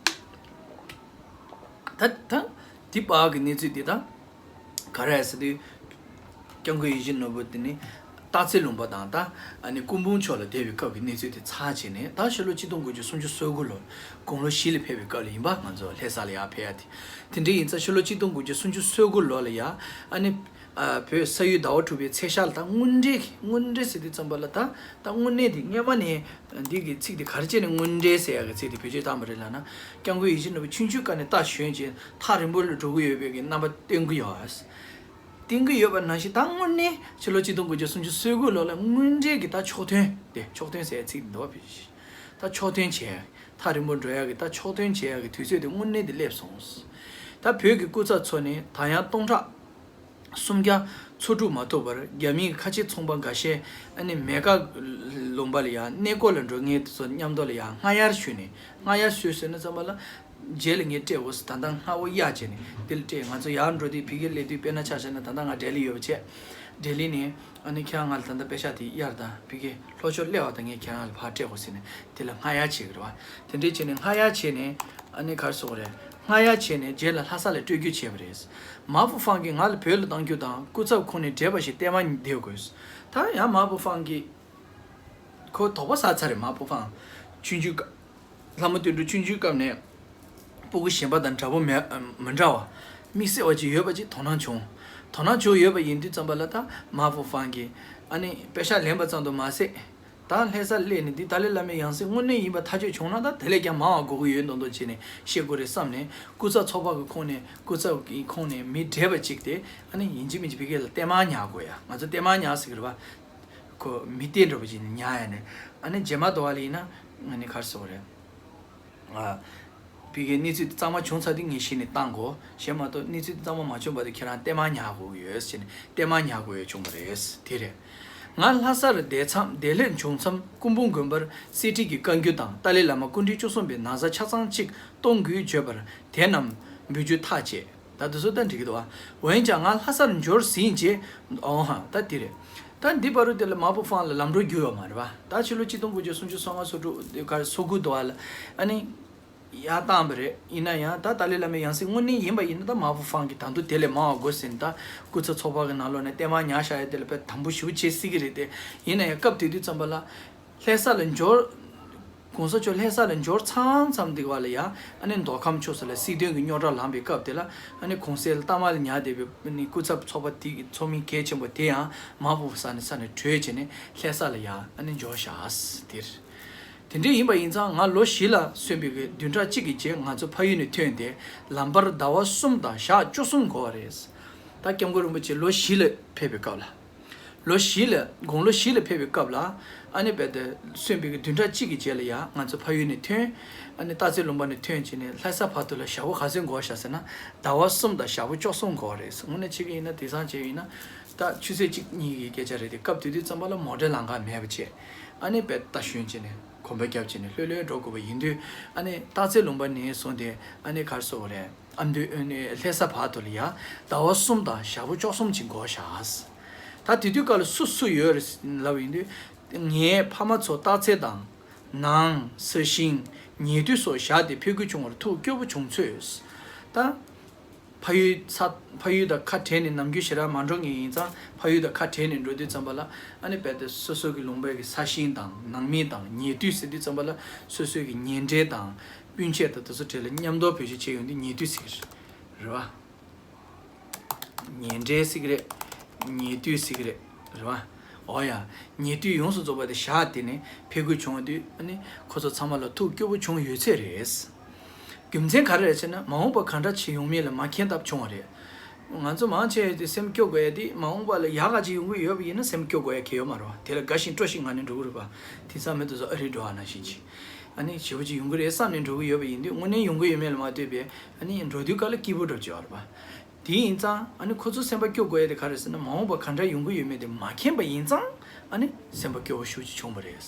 ད་ད་དེ་བར་གྱི་གནས་ཚུལ་དེ་ད་ག་རེ་ཟེར་དུས། སྐྱབས་མགོན་ཡིད་བཞིན་ནོར་བུ་དེ་ནི་སྟག་རྩེ་ལུང་པ་དང་ད་ཨ་ནི་སྐུ་འབུམ་ཕྱོགས་ལ་བསྡད་པའི་སྐབས་ཀྱི་གནས་ཚུལ་དེ་ཚར་བྱས་ནས། ད་ཕྱི་ལོ་གཅིག་སྟོང་དགུ་བརྒྱ་སུམ་ཅུ་སོ་དགུ་ལོར་དགུང་ལོ་བཞི་ལ་ཕེབས་པའི་སྐབས་ལ་ཡིན་པ། ང་ཚོ་ལྷ་ས་ལ་ཡར་ཕེབས་ཡ་དེ། དེ་འདྲ་ཡིན་ཙང་ཕྱི་ལོ་གཅིག་སྟོང་དགུ་བརྒྱ་སུམ་ཅུ་སོ་དགུ་ལོ་ལ་ཡ་ཨ་ནི་ཨ་བོད་ས་ཡུལ་ཟླ་བ་དྲུག་པའི་ཚེས་ཤར་ལ། ད་དངོས་འབྲེལ་གྱི་དངོས་འབྲེལ་ཟེར་དུས་ཙམ་པ་ལ་ད་ད་དངོས་གནས་དེ་སྔོན་མ་ནས་འདི་གི་ཚིག་དེ་ག་རེ་བྱས་ནས་དངོས་འབྲེལ་ཟེར་ཡ་གི་ཚིག་དེ་བེད་སྤྱོད་བཏང་བ་རེད་ལབ་ན། སྐྱབས་མགོན་ཡིད་བཞིན་ནོར་བུ་ཆུང་ཆུང་སྐབས་ནས་རྟ་ཞོན་བྱས་ཐག་རིང་པོ་ལ་འགྲོ་གི་ཡོད་པའི་གི་རྣམ་པ་སྟོན་གི་ཡོད། བསྟན་གྱི་ཡོད་པ་ནང་བཞིན། ད་དངོས་གནས་ཕྱི་ལོ་གཅིག་སྟོང་དགུ་བརྒྱ་སུམ་ཅུ་སོ་དགུ་ལོ་ལ་དངོས་འབྲེལ་གྱི་ད་ཕྱོགས་སྟོན་དེ། ཕྱོགས་སྟོན་ཟེར་ཡ་ཚིག་འདུག་བ། ཕྱི་ད་ཕྱོགས་སྟོན་བྱས་ཡ། ཐག་རིང་པོ་འགྲོ་ཡ་གི་ད་ཕྱོགས་སྟོན་བྱས་ཡ་གི་དུས་ཚོད་དེ་དངོས་གནས་དེ་སླེབས་སོང་། ད་བོད་ཀྱི་སྐུ་ཚབ་ཚོ་ནི་ད་ཡང་སྟོང་ཕྲག་སུམ་བརྒྱ་འཚོ་དཀྲུག་མ་ཐུབ་པར། རྒྱ་མིའི་ཁ་ཆེ་ཚོང་པ་འགའ་ཤས་ཨ་ནི་མེ་ཀ་ལུང་པ་ལ་ཡ་གནས་སྐོར་ལ་འགྲོ་མཁན་དེ་ཚོ་མཉམ་དུ་ལ་ཡ་སྔ་ཡར་ཞུས་ནས། སྔ་ཡར་ཞུས་ཟེར་ན་ཙམ་པ་ལ། རྗེས་ལ་ངས་སྤྲད་འོ་ཟེར། ད་ལྟ་སྔ་བོ་གཡར་བྱས་ནས་དེ་ལ་སྤྲད། ང་ཚོ་ཡར་འགྲོ་དུས་ཕ་གིར་སླེབས་དུས། དཔེར་ན་ཆ་བཞག་ན་ད་ལྟ་ང་ལྡི་ལི་ཡོད་པ་བྱས། ལྡི་ལི་ནས་ཨ་ནི་ཁྱེད་རང་ང་ལ་ད་ལྟ་པེ་ཤག་དེ་གཡར་དང་། ཕ་གིར་ལྷོ་ཕྱོགས་སླེབས་པ་དང་ངས་ཁྱེད་རང་ལ་ཕར་སྤྲད་འོ་ཟེར་ནས་དེ་ལ་སྔ་ཡར་བྱེད་ཀྱི་རེད་བ། དེ་འདྲས་བྱས་ནས་སྔ་ཡར་བྱས་ནས་ཨ་ནི་ག་རེ་ཟེར་དགོས་རེད། སྔ་ཡར་བྱས་ནས་རྗེས་ལ་ལྷ་ས་ལ་སྤྲོད་རྒྱུ་བྱས་པ་རེད། མ་པུ་ཧྥང་གིས་ང་ལ་བོད་ལ་གཏང་རྒྱུ་དང་། སྐུ་ཚབ་ཁོང་ནས་བགྲེས་པ་ཞིག་བསྟེན་མ་བསྡད་དགོས། ད་ཡང་མ་པུ་ཧྥང་གིས་ཁོ་དོགས་པ་ཟ་ཚར་རེད། མ་པུ་ཧྥང་ཆུང་ཆུང་སྐབས། ལྷ་མོ་དོན་གྲུབ་ཆུང་ཆུང་སྐབས་ནས་སྤུ་གུ་གཞན་པ་དང་འདྲ་པོ་མེད། མི་འདྲ་བ། དམིགས་བསལ་བ་ཅིག་ཡོད་པ་ཅིག་དོ་སྣང་བྱུང་། དོ་སྣང་བྱུང་ཡོད་པ་ཡིན་དུས་ཙམ་པ་ལ། ད་མ་པུ་ཧྥང་གིས་ཨ་ནི་པེ་ཤག་ལེན་པ་ཙམ་དུ་མ་ཟད། ད་ལྷ་སར་སླེབས་ནས་འདི་ཏཱ་ལའི་བླ་མའི་ཡང་སྲིད་དངོས་གནས་ཡིན་པ་ཐག་གཅོད་བྱུང་ན། ད་དེ་ལས་ཀྱང་མང་བ་དགོས་ཀྱི་ཡོད་མདོག་མདོག་བྱས་ནས་བཤད་དགོས་རེད་བསམ་ནས། སྐུ་ཚབ་ཚོགས་པ་གི་ཁོངས་ནས། སྐུ་ཚབ་ཀྱི་ཁོངས་ནས་མི་བགྲེས་པ་ཅིག་དེ་ཨ་ནི་ཡིན་གཅིག་མིན་གཅིག་ཕ་གི་ལ་བསྟེན་མ་ཉར་དགོས་ཡ། ང་ཚོ་བསྟེན་མ་ཉར་ཟེར་གི་རེད་བ། ཁོ་མི་བསྟེན་འདྲ་པོ་ཅིག་ཉར་ཡ་ནས། ཨ་ནི་རྗེས་མ་དོ་བ་ལ་ཡིན་ན་ཨ་ནི་ག་རེ་ཟེར་དགོས་རེད། ཨ། ཕ་གིའི་གནས་ཚུལ་དེ་གཙང་མ་བྱུང་ཚར་དུས་ངས་གཞི་ནས་བཏང་དགོས། གཞན་མ་གཏོགས་གནས་ཚུལ་དེ་གཙང་མ་མ་བྱུང་བར་དུ་ཁྱེད་རང་བསྟེན་མ་ཉར་དགོས་ཀྱི་ཡོད་ཟེར་ནས། བསྟེན་མ་ཉར་དགོས་ཡ་བྱུང་བ་རེད། དེ་རེད། ང་ལྷ་སར་བསྡད་མཚམས། བདེ་ལེགས་བྱུང་མཚམས། སྐུ་འབུམ་དགོན་པར་གསེར་ཁྲི་གི་བཀའ་འགྱུར་དང་། ཏཱ་ལའི་བླ་མ་སྐུ་ཕྲེང་བཅུ་གསུམ་པའི་ན་བཟའ་ཆ་ཚང་གཅིག་གཏོང་དགོས་བརྗོད་པར། དེ་རྣམས་འབུལ་རྒྱུ་ཐག་བཅད། ད་དེ་ཚོ་ད་འགྲིག་གི་འདུག་བ། འོན་ཀྱང་ང་ལྷ་སར་འབྱོར་ཟིན་རྗེས། འོ་ཧ། ད་དེ་རེད། ད་འདི་བར་དུ་དེ་ལ་མ་པུ་ཧྥང་ལ་ལམ་འགྲོ་རྒྱུག་ཡོད་མ་རེད་བ། ད་ཕྱི་ལོ་གཅིག་སྟོང་དགུ་བརྒྱ་སུམ་ཅུ་སོ་ལྔ་སོ་དྲུག་དེ་གར་སོ་དགུ་དུ་བ་ལ་ཨ་ནི་ཡར་བཏང་བ་རེད། ཡིན་ན་ཡང་ད་ཏཱ་ལའི་བླ་མའི་ཡང་སྲིད་དངོས་གནས་ཡིན་པ་ཡིན་ན། ད་མ་པུ་ཧྥང་གིས་ད་དུང་དེ་ལས་མང་བ་དགོས་ཟེར་ནས། ད་སྐུ་ཚབ་ཚོགས་པ་གི་ནང་ལོགས་ནས་བསྟེན་མ་ཉར་བཞག་ཡ་དེ་ལ་དཔེ་དམ་པོ་ཞེ་པོ་བྱེད་སྲིད་ཀྱི་རེད་དེ། ཡིན་ན་ཡང་སྐབས་དེ་དུས་ཙམ་པ་ལ་ལྷ་ས་ལ་འབྱོར། གོང་ས་མཆོག་ལྷ་ས་ལ་འབྱོར་ཚར་མཚམས་དེ་བ་ལ་ཡ་ཨ་ནི་མདོ་ཁམས་ཕྱོགས་སུ་ལ་སྲིད་དོན་གྱི་རྙོག་དྲ་ལངས་པའི་སྐབས་དེ་ལ། ཨ་ནི་གོང་གསལ་ལ་གཏའ་མ་ལ་ཉར་བསྡད་པའི་ཨ་ནི་སྐུ་ཚབ་ཚོགས་པ་དེ་གི་ཚོགས་མི་གལ་ཆེན་པོ་དེ་ཡང་མ་པུ་ཧྥང་ས་ནས་ས་ནས་བྲོས་བྱས་ནས་ལྷ་ས་ལ་ཡ་ཨ་ནི་འབྱོར་བཞག་དེར། དེ་འདྲ་ཡིན་པ་ཡིན་ཙང་ང་ལོ་བཞི་ལ་སོན་པའི་གི་བདུན་ཕྲག་གཅིག་གི་རྗེས་ང་ཚོ་ཕ་ཡུལ་ནས་ཐོན་ཏེ། ལམ་བར་ཟླ་བ་གསུམ་དང་ཞག་བཅུ་གསུམ་འགོར་བ་རེད། ད་སྐྱབས་མགོན་རིན་པོ་ཆེ་ལོ་བཞི་ལ་ཕེབས་པའི་སྐབས་ལ། ལོ་བཞི་ལ། དགུང་ལོ་བཞི་ལ་ཕེབས་པའི་སྐབས་ལ། ཨ་ནི་རྦད་དེ་སོན་པའི་གི་བདུན་ཕྲག་གཅིག་གི་རྗེས་ལ་ཡ་ང་ཚོ་ཕ་ཡུལ་ནས་ཐོན། ཨ་ནི་སྟག་རྩེ་ལུང་པ་ནས་ཐོན་བྱས་ནས་ལྷ་ས་བར་དུ་ལ་ཞག་པོ་ག་ཚོད་འགོར་ཤག་ཟེར་ན། ཟླ་བ་གསུམ་དང་ཞག་པོ་བཅུ་གསུམ་འགོར་བ་རེད། དངོས་གནས་བྱེད་ཀྱི་ཡིན་ན། དེང་སང་བྱས་ཡིན་ན་ད་ཆུ་ཚོད་གཅིག་གཉིས་ཀྱི་སྐད་ཆ་རེད་དེ། སྐབས་དེ་དུས་ཙམ་པ་ལ་མོ་ཊའི་ལམ་ཁ་མེད་པ་བྱས། ཨ་ནི་རྦད་རྟ་ཞོན་བྱས་ནས་གོམ་པ་རྒྱབ་བྱས་ནས་ལྷོད་ལྷོད་འགྲོ་དགོས་པ་ཡིན་དུས། ཨ་ནི་སྟག་རྩེ་ལུང་པ་ནས་བཟུང་སྟེ་ཨ་ནི་ག་རེ་ཟེར་དགོས་རེད། ཨ་མདོའི་ཨ་ནི་ལྷ་ས་བར་དུ་ལ་ཡ་ཟླ་བ་གསུམ་དང་ཞག་པོ་བཅུ་གསུམ་ཅིག་འགོར་ཤག་ད་དེ་དུས་སྐབས་ལ་སུ་སུ་ཡོད་རེད་ལབ་ཡིན་དུས། ངའི་ཕ་མ་ཚོ་སྟག་རྩེ་དང་། ནང་ས་ཞིང་། ཉེ་དུས་སོགས་བཞག་སྟེ་ཕེབས་དགོས་བྱུང་བར་ཐུགས་སྐྱོ་པོ་བྱུང་ཚོད། ད་ཕ་ཡུལ་ཚ། ཕ་ཡུལ་དང་ཁ་བྲལ་ནས་ནམ་རྒྱུན་ཞེ་དྲག་མ་འགྲོ་མཁན་ཡིན་ཙང་། ཕ་ཡུལ་དང་ཁ་བྲལ་ནས་འགྲོ་དུས་ཙམ་པ་ལ་ཨ་ནི་རྦད་དེ་སོ་སོ་གི་ལུང་པའི་གི་ས་ཞིང་དང་། ནང་མི་དང་། ཉེ་དུས་ཟེར་དུས་ཙམ་པ་ལ་སོ་སོའི་གི་ཉེ་འབྲེལ་དང་སྤུན་མཆེད་དང་དེ་ཚོ་གྲས་ལ་མཉམ་དུ་བེད་སྤྱོད་བྱེད་ཡོང་དུས་ཉེ་དུས་ཟེར་གི་རེད་བ། ཉེ་འབྲེལ་ཟེར་གི་རེད། ཉེ་དུས་ཟེར་གི་རེད། རེད་བ། འོ་ཡ། ཉེ་དུས་ཡོངས་སུ་རྫོགས་པ་དེ་བཞག་སྟེ་ནས་ཕེབས་དགོས་བྱུང་བ་དུས། ཨ་ནི་ཁོ་ཚོ་ཚང་མ་ལ་ཐུགས་སྐྱོ་པོ་བྱུང་ཡོད་ཚད་རེད། རྒྱུ་མཚན་ག་རེ་རེད་ཟེར་ན། མ་འོངས་པ་ག་འདྲ་ཅིག་ཡོང་མིན་ལ་མ་མཁྱེན་སྟབས་བྱུང་བ་རེད། ང་ཚོ་མང་ཆེ་དེ་སེམས་སྐྱོ་དགོས་ཡ་དེ། མ་འོངས་པ་ལ་ཡག་ག་ཅིག་ཡོང་གི་ཡོད་པ་ཡིན་ན་སེམས་སྐྱོ་དགོས་ཡ་གང་ཡང་ཡོད་མ་རེད་བ། དེ་ལ་དགའ་ཞིང་སྤྲོ་ཞིང་ངང་ནས་འགྲོ་གི་རེད་བ། དེང་སང་མི་དེ་ཚོ་ཨ་རི་འགྲོ་བ་ནང་བཞིན་ཅིག་ཨ་ནི་ཞེ་པོ་ཅིག་ཡོང་གི་རེད་བསམ་ནས་འགྲོ་གི་ཡོད་པ་ཡིན་དུས། དངོས་གནས་ཡོང་གི་ཡོད་མེད་ལ་མ་ལྟོས་པའི་ཨ་ནི་འགྲོ་དུས་སྐབས་ལ་སྐྱིད་པོ་འདྲ་པོ་ཅིག་ཡོད་རེད་བ། དེ་ཡིན་ཙང་ཨ་ནི་ཁོ་ཚོ་སེམས་པ་སྐྱོ་དགོས་ཡ་དེ་ག་རེ་ཟེར་ན། མ་འོངས་པ་ག་འདྲ་ཡོང་གི་ཡོད་མེད་དེ་མ་མཁྱེན་པ་ཡིན་ཙང་། ཨ་ནི་སེམས་པ་སྐྱོ་བོ་ཞེ་པོ་ཅིག་བྱུང་བ་རེད།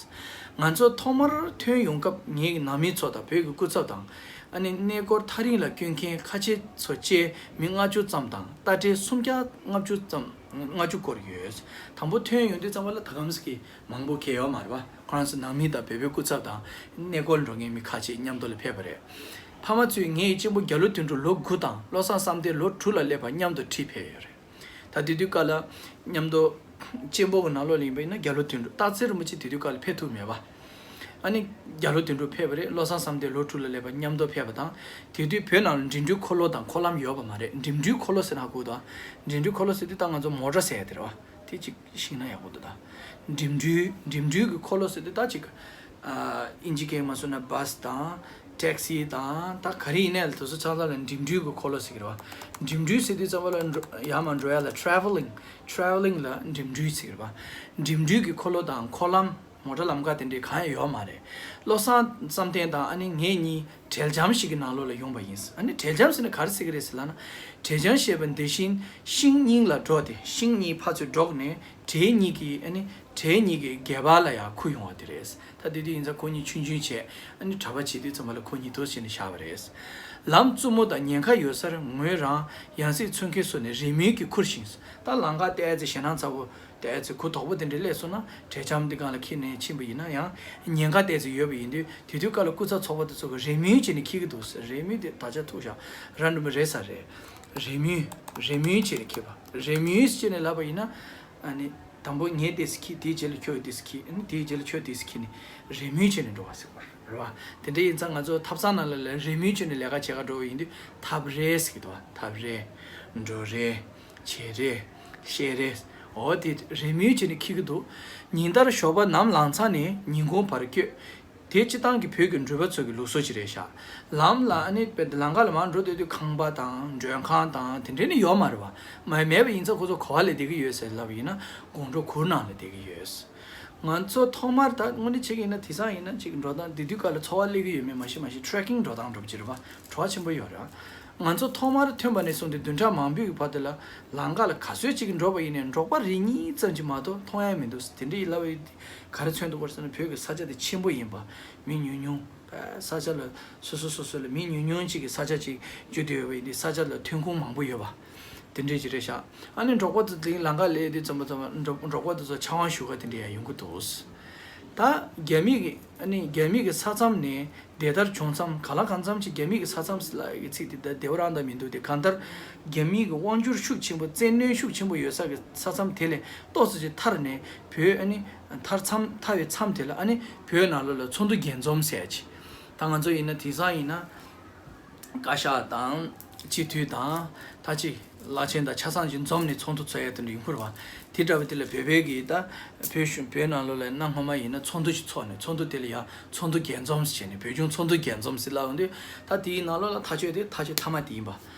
ང་ཚོ་ཐོག་མར་ཐོན་ཡོང་སྐབས་ངའི་ནང་མི་ཚོ་དང་བོད་ཀྱི་སྐུ་ཚབ་དང་། ཨ་ནི་གནས་སྐོར་ཐག་རིང་ལ་བསྐྱོད་མཁན་ཁ་ཆེ་ཚོ་བཅས་མི་ལྔ་བཅུ་ཙམ་དང་། རྟ་དྲེལ་སུམ་བརྒྱ་ལྔ་བཅུ་ཙམ། ལྔ་བཅུ་སྐོར་ཡོད། དང་པོ་ཐོན་ཡོང་དུས་ཙམ་པ་ལ་ད་གམ་སི་ཀི་མང་པོ་གང་ཡང་ཡོད་མ་རེད་བ། ཁོ་རང་ཚོ་ནང་མི་དང་བོད་པའི་སྐུ་ཚབ་དང་། གནས་སྐོར་འགྲོ་མཁན་མི་ཁ་ཤས་མཉམ་དུ་ལ་ཕེབས་པ་རེད། ཕ་མ་ཚོས་ངའི་གཅེན་པོ་རྒྱ་ལོ་དོན་གྲུབ་ལོ་དགུ་དང་བློ་བཟང་བསམ་གཏན་ལོ་དྲུག་ལ་སླེབས་པ་མཉམ་དུ་ཁྲིད་ཕེབས་ཡོད་རེད། ད་དེ་དུས་སྐབས་ལ་མཉམ་དུ་གཅེན་པོ་གི་ནང་ལོགས་ལ་ཡིན་པ་ཡིན་ན་རྒྱ་ལོ་དོན་གྲུབ། སྟག་འཚེར་རིན་པོ་ཆེ་དེ་དུས་སྐབས་ལ་ཕེབས་ཐུབ་མེད་པ། ཨ་ནི་རྒྱ་ལོ་དོན་གྲུབ་ཕེབས་པ་རེད། བློ་བཟང་བསམ་གཏན་ལོ་དྲུག་ལ་སླེབས་པ་མཉམ་དུ་ཕེབས་པ་དང་། དེ་དུས་བོད་ནང་ལ་འགྲིམ་འགྲུལ་འཁོར་ལོ་དང་འཁོར་ལམ་ཡོད་པ་མ་རེད། འགྲིམ་འགྲུལ་འཁོར་ལོ་ཟེར་ན་ཧ་གོ་འདུག་འགྲིམ་འགྲུལ་འཁོར་ལོ་ཟེར་དུས་ད་ང་ཚོ་མོ་ཊ་ཟེར་ཡ་དེ་རེད་བ། དེ་གཅིག་ཤེས་ན་ཡག་པོ་འདུག་ད་འགྲིམ་འགྲུལ་འགྲིམ་འགྲུལ་གྱི་འཁོར་ལོ་ཟེར་དུས་ད་གཅིག་ཨ། ཨིན་ཇི་སྐད་མ་སོང་ན་བྷ་སི་དང་ཊེག་སི་དང་ད་ག་རེ་ཡིན་ནའི་དེ་ཚོ་ཚང་ཚང་ལ་འགྲིམ་འགྲུལ་གྱི་འཁོར་ལོ་ཟེར་གྱི་རེད་བ། འགྲིམ་འགྲུལ་ཟེར་དུས་ཙམ་པ་ལ་འགྲོ་ཡར་མར་འགྲོ་ཡ་ལ་ཊེ་རེ་ཝེ་ལིང་། ཊེ་རེ་ཝེ་ལིང་ལ་འགྲིམ་འགྲུལ་ཟེར་གྱི་རེད་བ། འགྲིམ་འགྲུལ་གྱི་འཁོར་ལོ་དང་འཁོར་ལམ། མོ་ཊ་ལམ་ཁ་དེ་འདྲའི་གང་ཡང་ཡོད་མ་རེད། བློ་བཟང་བསམ་གཏན་དང་ཨ་ནི་ངེད་གཉིས་འབྲེལ་ལྕམ་ཞིག་གི་ནང་ལོགས་ལ་ཡོང་པ་ཡིན། ཨ་ནི་འབྲེལ་ལྕམ་ཟེར་ན་ག་རེ་ཟེར་གྱི་རེད་ཟེར་ལབ་ན། འབྲེལ་ལྕམ་ཞེས་པ་འདི་བཞིན་ཤིང་སྙིང་ལ་འགྲོ་སྟེ། ཤིང་གཉིས་ཕར་ཚུར་འགྲོགས་ནས་བྲེ་གཉིས་ཀྱི་ཨ་ནི་བྲེ་གཉིས་ཀྱི་སྒལ་པ་ལ་ཡང་འཁུར་ཡོང་བ་དེ་རེད། ད་དེ་དུས་ཡིན་ཙང་ཁོ་གཉིས་ཆུང་ཆུང་བྱས། ཨ་ནི་གྲྭ་པ་བྱེད་དུས་ཙམ་པ་ལ་ཁོ་གཉིས་དུ་བྱས་ནས་བཞག་པ་རེད། ལམ་རྩུབ་མོ་དང་ཉེན་ཁ་ཡོད་སར་ངོས་རང་ཡང་སྲིད་འཚོལ་མཁན་སོགས་ནས་རེ་མུས་ཀྱིས་འཁུར་ཞིང་། ད་ལམ་ཁ་ཏོག་ཙམ་ཞེད་སྣང་ཚ་པོ་ཏོག་ཙམ་གུ་དོག་པོ་དེ་འདྲ་སླེབས་སོང་ན་འབྲེལ་ལྕམ་འདི་སྒང་ལ་འཁྱེར་ནས་ཕྱིན་པ་ཡིན་ན་ཡང་ཉེན་ཁ་ཏོག་ཙམ་ཡོད་པ་ཡིན་དུས། དེ་དུས་སྐབས་ལ་སྐུ་ཚབ་ཚོགས་པ་དེ་ཚོ་གིས་རེ་མུས་བྱས་ནས་འཁྱེར་གྱི་འདུག་ཟེར། རེ་མུས་དེ་དག་ཆ་ཐུག་བཞག་ར་འགྲོ་མི་རེད་ས་རེད། རེ་མུས། རེ་མུས་བྱས་ནས་འཁྱེར་བ། རེ་མུས་བྱས་ནས་ལབ་པ་ཡིན་ན། ཨ་ནི་དང་པོ་ངས་ཏོག་ཙམ་འཁྱེར། དེའི་རྗེས་ལ་ཁྱོད་ཏོག་ཙམ་འཁྱེར། ཨ་ནི་དེའི་རྗེས་ལ་ཁྱོད་ཏོག་ཙམ་འཁྱེར་ནས་རེ་མུས་བྱས་ནས་འགྲོ་བ་ཟེར་བ་རེད་བ། དེ་འདྲ་ཡིན་ཙང་ང་ཚོ་ཐབ་ཚང་ནང་ལ་ལ་རེ་མུས་བྱས་ནས་ལས་ཀ་བྱེད་ག་འགྲོ་བ་ཡིན་དུས་ཐབ་རེས་ཟེར་གྱི་འདུག་བ། ཐབ་རེས། འགྲོ་རེས། བྱེད་རེས། བཤད་རེས། འོ་དེ་རེ་མུས་བྱས་ནས་འཁྱེར་གྱི་འདུག་ཉིན་ལྟར་ཞོགས་པ་ནམ་ལངས་ཚར་ནས་ཉིན་གུང་བར་བསྐྱོད། དེ་སྤྱིར་བཏང་གི་བོད་ཀྱི་འགྲུལ་པ་ཚོ་གི་ལུགས་སྲོལ་ཅིག་རེད་ཤག་ལམ་ལ་ཨ་ནི་དཔེ་ལམ་ཁ་ལ་མར་འགྲོ་སྡོད་དུས་ཁང་པ་དང་མགྲོན་ཁང་དང་དེ་འདྲ་ནི་ཡོད་མ་རེད་བ། མ་མེད་པ་ཡིན་ཙང་ཁོ་ཚོ་ག་པར་སླེབས་བསྡད་ཀྱི་ཡོད་ཟེར་ལབ་པ་ཡིན་ན་དགོང་དྲོ་གུར་ནང་ལ་བསྡད་ཀྱི་ཡོད། ང་ཚོ་ཐོག་མར་ད་དངོས་གནས་བྱེད་ཀྱི་ཡིན་ན་དེང་སང་ཡིན་ན་ཅིག་འགྲོ་སྟངས་དེ་དུས་སྐབས་ལ་འཚོ་བ་སླེབས་ཀྱི་ཡོད་མེད་མ་ཤེས་མ་ཤེས། ཊེ་རེ་ཀིང་འགྲོ་སྟངས་འགྲོ་གི་རེད་བ། བྲོ་བ་ཆེན་པོ་ཡོད་རེད། ང་ཚོ་ཐོག་མར་ཐོན་པ་ནས་བཟུང་སྟེ་བདུན་ཕྲག་མང་པོའི་བར་དུ་ལ་ལམ་ཁ་ལ་ག་ཚོད་ཅིག་འགྲོ་བ་ཡིན་ནའི་འབྲོག་པ་རེ་གཉིས་ཙམ་ཅིག་མ་གཏོགས་མཐོང་ཡ་མི་འདུག་དེ་འདྲ་ཡིན་ལབ་པ་ཡིན། ག་རེ་མཚོན་འདུག་པར་ཟེར་ན་བོད་ཀྱི་ས་ཆ་དེ་ཆེན་པོ་ཡིན་པ། མི་ཉུང་ཉུང་། ས་ཆ་ལ་སོ་སོ་སོ་སོ་ལ་མི་ཉུང་ཉུང་ཅིག་གི་ས་ཆ་ཅིག་བརྒྱུད་དེ་ཡོད་པ་ཡིན་དུས་ས་ཆ་ལ་ཐོན་ཁུངས་མང་པོ་ཡོད་པ། དེ་འདྲས་ཅིག་རེད་ཤག་ཨ་ནི་འབྲོག་པ་ཚོ་དེ་ལམ་ཁ་ལ་སླེབས་དུས་ཙམ་པ་ཙམ་པ་འབྲོག་འབྲོག་པ་དེ་ཚོ་ཆང་བ་ཞུ་ག་དེ་འདྲས་ཡང་ཡོང་གི་འདུག་ད་རྒྱ་མི་གི་ཨ་ནི་རྒྱ་མི་གི་ས་མཚམས་ནས་དེ་ལྟར་བྱུང་མཚམས་ག་ལ་གང་འཚམ་ཅིག་རྒྱ་མི་གི་ས་མཚམས་ལ་གི་ཚིག་དེ་ད་བདེ་བ་རང་ད་མི་འདུག་དེ་གང་ལྟར་རྒྱ་མི་གི་དབང་སྒྱུར་ཤུགས་ཆེན་པོ་བཙན་གནོན་ཤུགས་ཆེན་པོ་ཡོད་ས་གི་ས་མཚམས་དེ་ལས་ཏོག་ཙམ་ཅིག་ཐར་ནས་བོད་ཨ་ནི་ཐར་མཚམས་ཐར་བའི་མཚམས་དེ་ལ་ཨ་ནི་བོད་ནང་ལོགས་ལ་ཚོགས་འདུ་རྒྱས་འཛོམས་ཟེར་ཡ་ཅིག་ད་ང་ཚོ་ཡིན་ན་དེང་སང་ཡིན་ན། བཀའ་ཤག་དང་སྤྱི་འཐུས་དང་ད་ཅི་བླ་ཆེན་དང་ཆ་ཚང་ཅིག་འཛོམས་ནས་ཚོགས་འདུ་ཚོགས་ཡ་དེ་འདྲ་ཡིན་ཁུལ་བ། དེ་འདྲ་བ་དེ་ལ་བོད་པའི་གི་ད་བོད་གཞུང་བོད་ནང་ལོགས་ལ་གནའ་སྔ་མ་ཡིན་ན་ཚོགས་འདུ་ཞིག་ཚོགས་ནས་ཚོགས་འདུ་དེ་ལ་ཡང་ཚོགས་འདུ་རྒྱས་འཛོམས་ཟེར་བྱས་ནས་བོད་ལྗོངས་ཚོགས་འདུ་རྒྱས་འཛོམས་ཟེར་ལབ་ཡོང་དུས་ད་དེའི་ནང་ལོགས་ལ་ཐག་གཅོད་དེ་ཐག་གཅོད་མཐའ་མ་དེ་ཡིན་པ་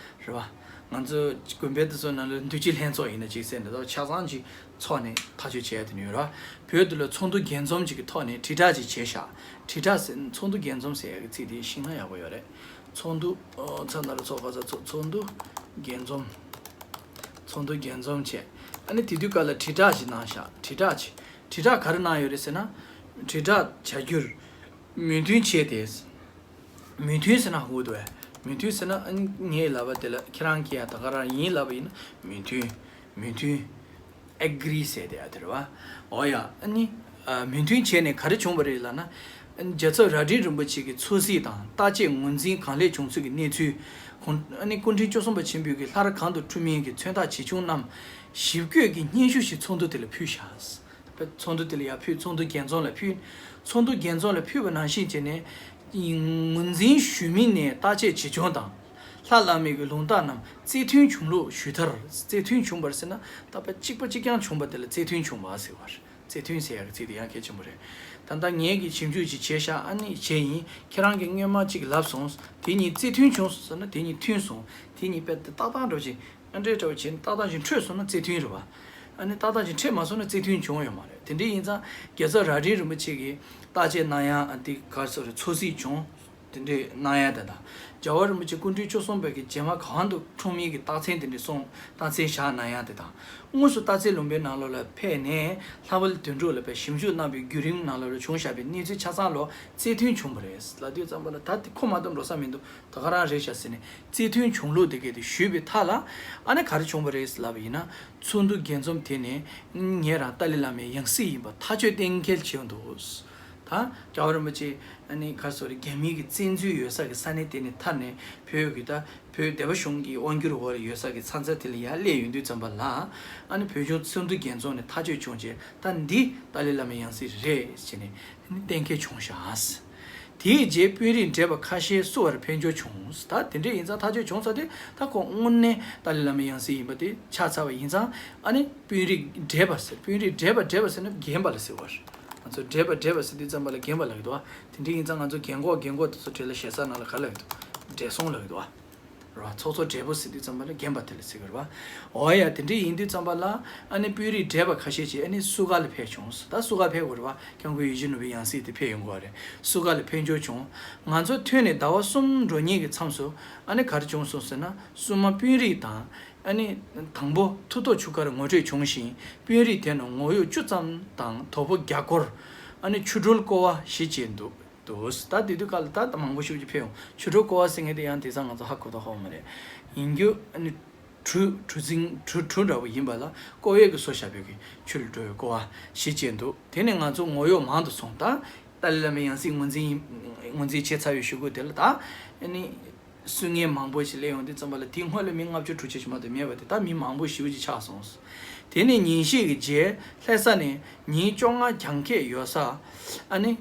རེད་བ། ང་ཚོ་དགོན་པའི་དེ་ཚོ་ནང་ལ་འདུས་སྤྱི་ལྷན་ཚོགས་ཡིན་ན་ཅིག་ཟེར་འདི་ལྟ་བུ་ཆ་ཚང་ཅིག་ཚོགས་ནས་ཐག་གཅོད་བྱས་ཡ་དེ་ནི་ཡོད་ར། བོད་དུ་ལ་ཚོགས་འདུ་རྒྱས་འཛོམས་ཅིག་གི་ཐོག་ནས་དྲིལ་བསྒྲགས་ཅིག་བྱས་ཤག་དྲིལ་བསྒྲགས་ཟེར་ཚོགས་འདུ་རྒྱས་འཛོམས་ཟེར་ཡ་གི་ཚིག་དེ་ཤེས་ན་ཡག་པོ་ཡོད་རེད། ཚོགས་འདུ། ཨོ། ཚ་ན་རུ་ཚོགས་པ་ཚ་ཚོགས་ཚོགས་འདུ་རྒྱས་འཛོམས། ཚོགས་འདུ་རྒྱས་འཛོམས་བྱས། ཨ་ནི་དེ་དུས་སྐབས་ལ་དྲིལ་བསྒྲགས་ཅིག་གནང་ཤག་དྲིལ་བསྒྲགས་ཅིག་དྲིལ་བསྒྲགས་ག་རེ་གནང་ཡོད་རེད་ཟེར་ན། དྲིལ་བསྒྲགས་བྱ་རྒྱུར་མོས་མཐུན་བྱས་ཏེ། མོས་མཐུན་ཟེར་ན་ཧུ་འདུག་བས། མོས་མཐུན་ཟེར་ན་ཨ་ནི་ངས་ལབ་པ་དེ་ལ་ཁྱེད་རང་གིས་ཡང་ད་ག་རང་ཡིན་ལབ་པ་ཡིན་ན་མོས་མཐུན། མོས་མཐུན། ཨེ་གྷི་རི་ཟེར་དེ་ཡ་དེ་རེད་བ། འོ་ཡ་ཨ་ནི། ཨ། མོས་མཐུན་བྱས་ནས་ག་རེ་བྱུང་བ་རེད་ལབ་ན། རྒྱལ་ཚབ་རྭ་སྒྲེང་རིན་པོ་ཆེ་གི་ཚོད་རྩིས་དང་བརྟག་དཔྱད་ངོས་འཛིན་གང་ལེགས་བྱུང་ཚུལ་གྱི་གནས་ཚུལ། ཁོང་ཨ་ནི་སྐུ་ཕྲེང་བཅུ་གསུམ་པ་ཆེན་པོས་ཀྱི་སླར་གང་དུ་འཁྲུངས་མིན་གྱི་མཚོན་རྟགས་ཇི་བྱུང་རྣམས་ཞིབ་བཀོད་ཀྱི་སྙན་ཞུ་ཞིག་ཚོགས་འདུ་དེ་ལ་ཕུལ་བཞག་ཚོགས་འདུ་དེ་ལ་ཡར་ཕུལ། ཚོགས་འདུ་རྒྱས་འཛོམས་ལ་ཕུལ། ཚོགས་འདུ་རྒྱས་འཛོམས་ལ་ཕུལ་བ་ནང་བཞིན་བྱས་ནས། ངོས་འཛིན་ཞུས་མིན་ནས་བརྟག་དཔྱད་ཇི་བྱུང་དང་། ལྷ་བླ་མའི་གི་ལུང་རྟགས་རྣམས་རྩིས་མཐུན་བྱུང་ལུགས་ཞུས་མཐར། རྩིས་མཐུན་བྱུང་བར་ཟེར་ན་ད་ཕར་གཅིག་པ་གཅིག་རྐྱང་བྱུང་བ་དེ་ལ་རྩིས་མཐུན་བྱུང་བ་ཟེར་བ་རེད། རྩིས་མཐུན་ཟེར་ཡག་གི་ཚིག་དེ་ཡང་གལ་ཆེན་པོ་རེད། ད་ལྟ་ངས་ཀྱི་ཞིབ་འཇུག་ཅིག་བྱས་ཤག་ཨ་ནི་བྱས་ཡིན། ཁྱེད་རང་གིས་སྔོན་མ་གཅིག་ལབ་སོང་། དེ་གཉིས་རྩིས་མཐུན་བྱུང་སོང་ཟེར་ན་དེ་གཉིས་མཐུན་སོང་། དེ་གཉིས་དཔེ་ཏག་ཏག་འདྲ་བོ་ཅིག་ཨ་འདྲའི་འདྲ་བོ་བྱས་ནས་ཏག་ཏག་ཅིག་འཕྲོད་སོང་ན་རྩིས་མཐུན་རེད་བ། ཨ་ནི་ཏག་ཏག་ཅིག་འཕྲད་མ་སོང་ན་རྩིས་མཐུན་བྱུང་ཡོད་མ་རེད། དེ་འདྲ་ཡིན་ཙང་རྒྱལ་ཚབ་རྭ་སྒྲེང་རིན་པོ་ཆེ་གིས་བརྟག་དཔྱད་གནང་ཡ་ཨ་དེ་ག་རེ་ཟེར་རེད། ཚོད་རྩིས་བྱུང་། དེ་འདྲའི་གནང་ཡ་དེ་དང་། རྒྱལ་བ་རིན་པོ་ཆེ་སྐུ་ཕྲེང་བཅུ་གསུམ་པའི་གི་རྗེས་མ་གང་དུ་འཁྲུངས་མིན་གྱི་རྟགས་མཚན་དེ་འདྲའི་སོང་རྟགས་མཚན་བཞག་གནང་ཡ་དེ་དང་། དངོས་སུ་སྟག་འཚེར་ལུང་པའི་ནང་ལོགས་ལ་ཕེབས་ནས་ལྷ་བལ་དོན་གྲུབ་ལ་ཕེབས་ཞིབ་འཇུག་གནང་བའི་བརྒྱུད་རིམ་ནང་ལོགས་ལ་བྱུང་བཞག་པའི་གནས་ཚུལ་ཆ་ཚང་ལོ་རྩིས་མཐུན་བྱུང་བ་རེད་ལབ་དུས་ཙམ་པ་ལ་ད་དེ་ཁོ་མ་གཏོགས་འགྲོ་ས་མི་འདུག་ད་ག་རང་རེད་ཤག་ཟེར་ནས་རྩིས་མཐུན་བྱུང་ལུགས་དེ་གས་དེ་ཞུས་པའི་མཐའ་ལ་ཨ་ནི་ག་རེ་བྱུང་བ་རེད་ལབ་པ་ཡིན་ན། ཚོགས་འདུ་རྒྱས་འཛོམས་དེ་ནས་ངས་རང་ཏཱ་ལའི་བླ་མའི་ཡང་སྲིད་ཡིན་པ་ཐག་གཅོད་གཏན་འཁེལ་བྱས་འདུག་ད་རྒྱལ་བ་རིན་པོ་ཆེ་ཨ་ནི་ག་རེ་ཟེར་དགོས་རེད། རྒྱ་མིའི་གི་བཙན་འཛུལ་ཡོད་ས་གི་ས་གནས་དེ་ནས་ཐར་ནས་བོད་ཀྱི་ད་བོད་སྡེ་པ་གཞུང་གི་དབང་སྒྱུར་འོག་ལ་ཡོད་ས་གི་ས་ཆ་དེ་ལ་ཡར་སླེབས་ཡོང་དུས་ཙམ་པ་ལ། ཨ་ནི་བོད་ལྗོངས་ཚོགས་འདུ་རྒྱལ་ཚོགས་ནས་ཐག་གཅོད་བྱུང་རྗེས། ད་འདི་ཏཱ་ལའི་བླ་མའི་ཡང་སྲིད་རེད་ཟེར་ནས་ཨ་ནི་གཏན་འཁེལ་བྱུང་ཤག། དེའི་རྗེས་དཔོན་རིགས་བགྲེས་པ་ཁ་ཤས་བསུ་བར་ཕེབས་འབྱོར་བྱུང་། ད་དེ་འདྲ་ཡིན་ཙང་ཐག་གཅོད་བྱུང་ཚར་དུས། ད་ཁོ་དངོས་གནས་ཏཱ་ལའི་བླ་མའི་ཡང་སྲིད་ཡིན་པ་དེ་ཆགས་ཚར་བ་ཡིན་ཙང་། ཨ་ནི་དཔོན་རིགས་བགྲེས་པ་ཟེར། དཔོན་རིགས་བགྲེས་པ་བགྲེས་པ་ཟེར་ན་རྒན་པ་ལ་ཟེར་བ་རེད། ང་ཚོ་བགྲེས་པ་བགྲེས་པ་ཟེར་དུས་ཙམ་པ་ལ་རྒན་པ་ལབ་ཀྱི་འདུག་བ། དེ་འདྲ་ཡིན་ཙང་ང་ཚོ་རྒན་གོག་རྒན་གོག་དེ་ཚོ་གྲས་ལ་ཞེ་ས་ནང་ལ་ག་ལབ་ཀྱི་འདུག་བགྲེས་སོང་ལབ་ཀྱི་འདུག་བ། རེད་བ། ཚོགས་གཙོ་བགྲེས་པོ་ཟེར་དུས་ཙམ་པ་ལ་རྒན་པ་དེ་ལ་ཟེར་གི་རེད་བ། འོ་ཡ། དེ་འདྲ་ཡིན་དུས་ཙམ་པ་ལ། ཨ་ནི་དཔོན་རིགས་བགྲེས་པ་ཁ་ཤས་ཀྱིས་ཨ་ནི་བསུ་ག་ལ་ཕེབས་བྱུང་། ད་བསུ་ག་ཕེབས་དགོས་རེད་བ། སྐྱབས་མགོན་ཡིད་བཞིན་ནོར་བུའི་ཡང་སྲིད་དེ་ཕེབས་ཡོང་དགོས་རེད། བསུ་ག་ལ་ཕེབས་འབྱོར་བྱུང་། ང་ཚོ་ཐོན་ནས་ཟླ་བ་གསུམ་འགྲོ་སྙིང་གི་མཚམས་སུ། ཨ་ནི་ག་རེ་བྱུང་སོང་ཟེར་ན། བསུ་མ་དཔོན་རིགས་དང་། ཨ་ནི་དང་པོ་མཐུ་སྟོབས་ཆུ་ཁར་ངོ་འཕྲོད་བྱུང་ཞིང་། དཔོན་རིགས་དེ་རྣམས་ངོ་གཡོག་བཅུ་ཙམ་དང་དོ་པོ་བརྒྱ་སྐོར། ཨ་ནི་ཆུ་སྒྲོལ་ཀོ་བ་བཞི་བཅས་འདུག་འདུག་ད་དེ་དུས་སྐབས་ལ་ད་མང་པོ་ཞིག་ཅིག་ཕེབས་ཡོང་། ཆུ་སྒྲོལ་ཀོ་བ་ཟེར་མཁན་དེ་ཡང་དེང་སང་ང་ཚོ་ཧ་གོ་ཐུབ་ཡོད་མ་རེད། ཡིན་རྒྱུ་ཨ་ནི་གྲུ་གྲུ་གཟིངས་གྲུ་གྲུ་འདྲ་པོ་ཡིན་པ་ལ་ཀོ་བའི་གི་བཟོ་བཞག་པའི་གི་ཆུ་ལ་འགྲོ་བའི་ཀོ་བ་བཞི་བཅས་འདུག་དེ་ནས་ང་ཚོ་ངོ་གཡོག་མང་དུ་སོང་། ད་ཏཱ་ལའི་བླ་མའི་ཡང་སྲིད་ངོས་འཛིན་ཡིན། ངོས་འཛིན་བྱས་ཚར་བའི་གཞུག་གུ་དེ་ལ་ད་ཨ་ནི་བསུ་མཁན་མང་པོ་ཞིག་སླེབས་ཡོང་དུས་ཙམ་པ་ལ། དེའི་སྔོན་ལ་མི་ལྔ་བཅུ་དྲུག་ཅུ་ཞིག་མ་གཏོགས་མེད་པ་དེ། ད་མི་མང་པོ་ཞེ་པོ་ཅིག་ཆགས་སོང་། དེ་ནས་ཉིན་ཤས་ཀྱི་རྗེས་ལྷ་ས་ནས་ཉིན་བཅོ་ལྔ་གྱངས་ཁེགས་ཡོད་ས། ཨ་ནི་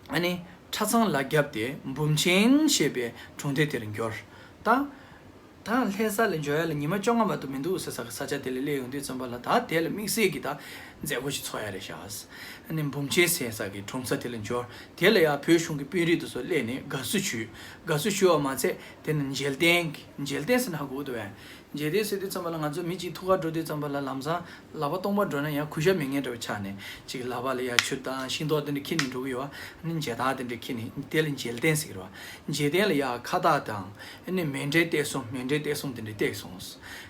ཨ་ནི་ཁྲ་ཚང་ལ་བརྒྱབ་སྟེ་འབུམ་ཆེན་ཞེས་པའི་གྲོང་སྡེ་དེར་འབྱོར། ད་ད་ལྷ་ས་ལ་འབྱོར་ཡ་ལ་ཉི་མ་བཅོ་ལྔ་མ་གཏོགས་མི་འདུག་ཟེར་ས་གི་ས་ཆ་དེ་ལ་སླེབས་ཡོང་དུས་ཙམ་པ་ལ། ད་དེ་ལ་དམིགས་བསལ་གྱི་ད་མཛད་སྒོ་ཞིག་ཚོགས་ཡ་རེད་ཤག། ཨ་ནི་འབུམ་ཆེན་ཟེར་ས་གི་གྲོང་ས་དེ་ལ་འབྱོར། དེ་ལ་ཡང་བོད་གཞུང་གི་དཔོན་རིགས་དེ་ཚོ་སླེབས་ནས་དགའ་བསུ་ཞུས། དགའ་བསུ་ཞུ་བ་མ་ཚད། དེ་ནི་མཇལ་རྟེན། མཇལ་རྟེན་ཟེར་ན་ཧ་གོ་འདུག་གས། མཇལ་རྟེན་ཟེར་དུས་ཙམ་པ་ལ་ང་ཚོ་མི་གཅིག་ཐུག་ག་འགྲོ་དུས་ཙམ་པ་ལ་ལམ་སང་ལག་པ་སྟོང་པ་འགྲོ་ན་ཡང་གུས་ཞབས་མེད་མཁན་འདྲ་བོ་ཆགས་ནས། གཅིག་ལག་པ་ལ་ཡར་ཆུ་དང་ཤིང་ཏོག་དེ་འདྲ་འཁྱེར་ནས་འགྲོ་གི་ཡོད་པ། ཨ་ནི་མཇལ་དར་དེ་འདྲ་འཁྱེར་ནས། དེ་ལ་མཇལ་རྟེན་ཟེར་གི་རེད་པ། མཇལ་རྟེན་ལ་ཡར་ཁ་བཏགས་དང་། ཨ་ནི་མཎྜལ་གཏད་སོང་། མཎྜལ་གཏད་སོང་དེ་འདྲ་བཏེགས་སོང་།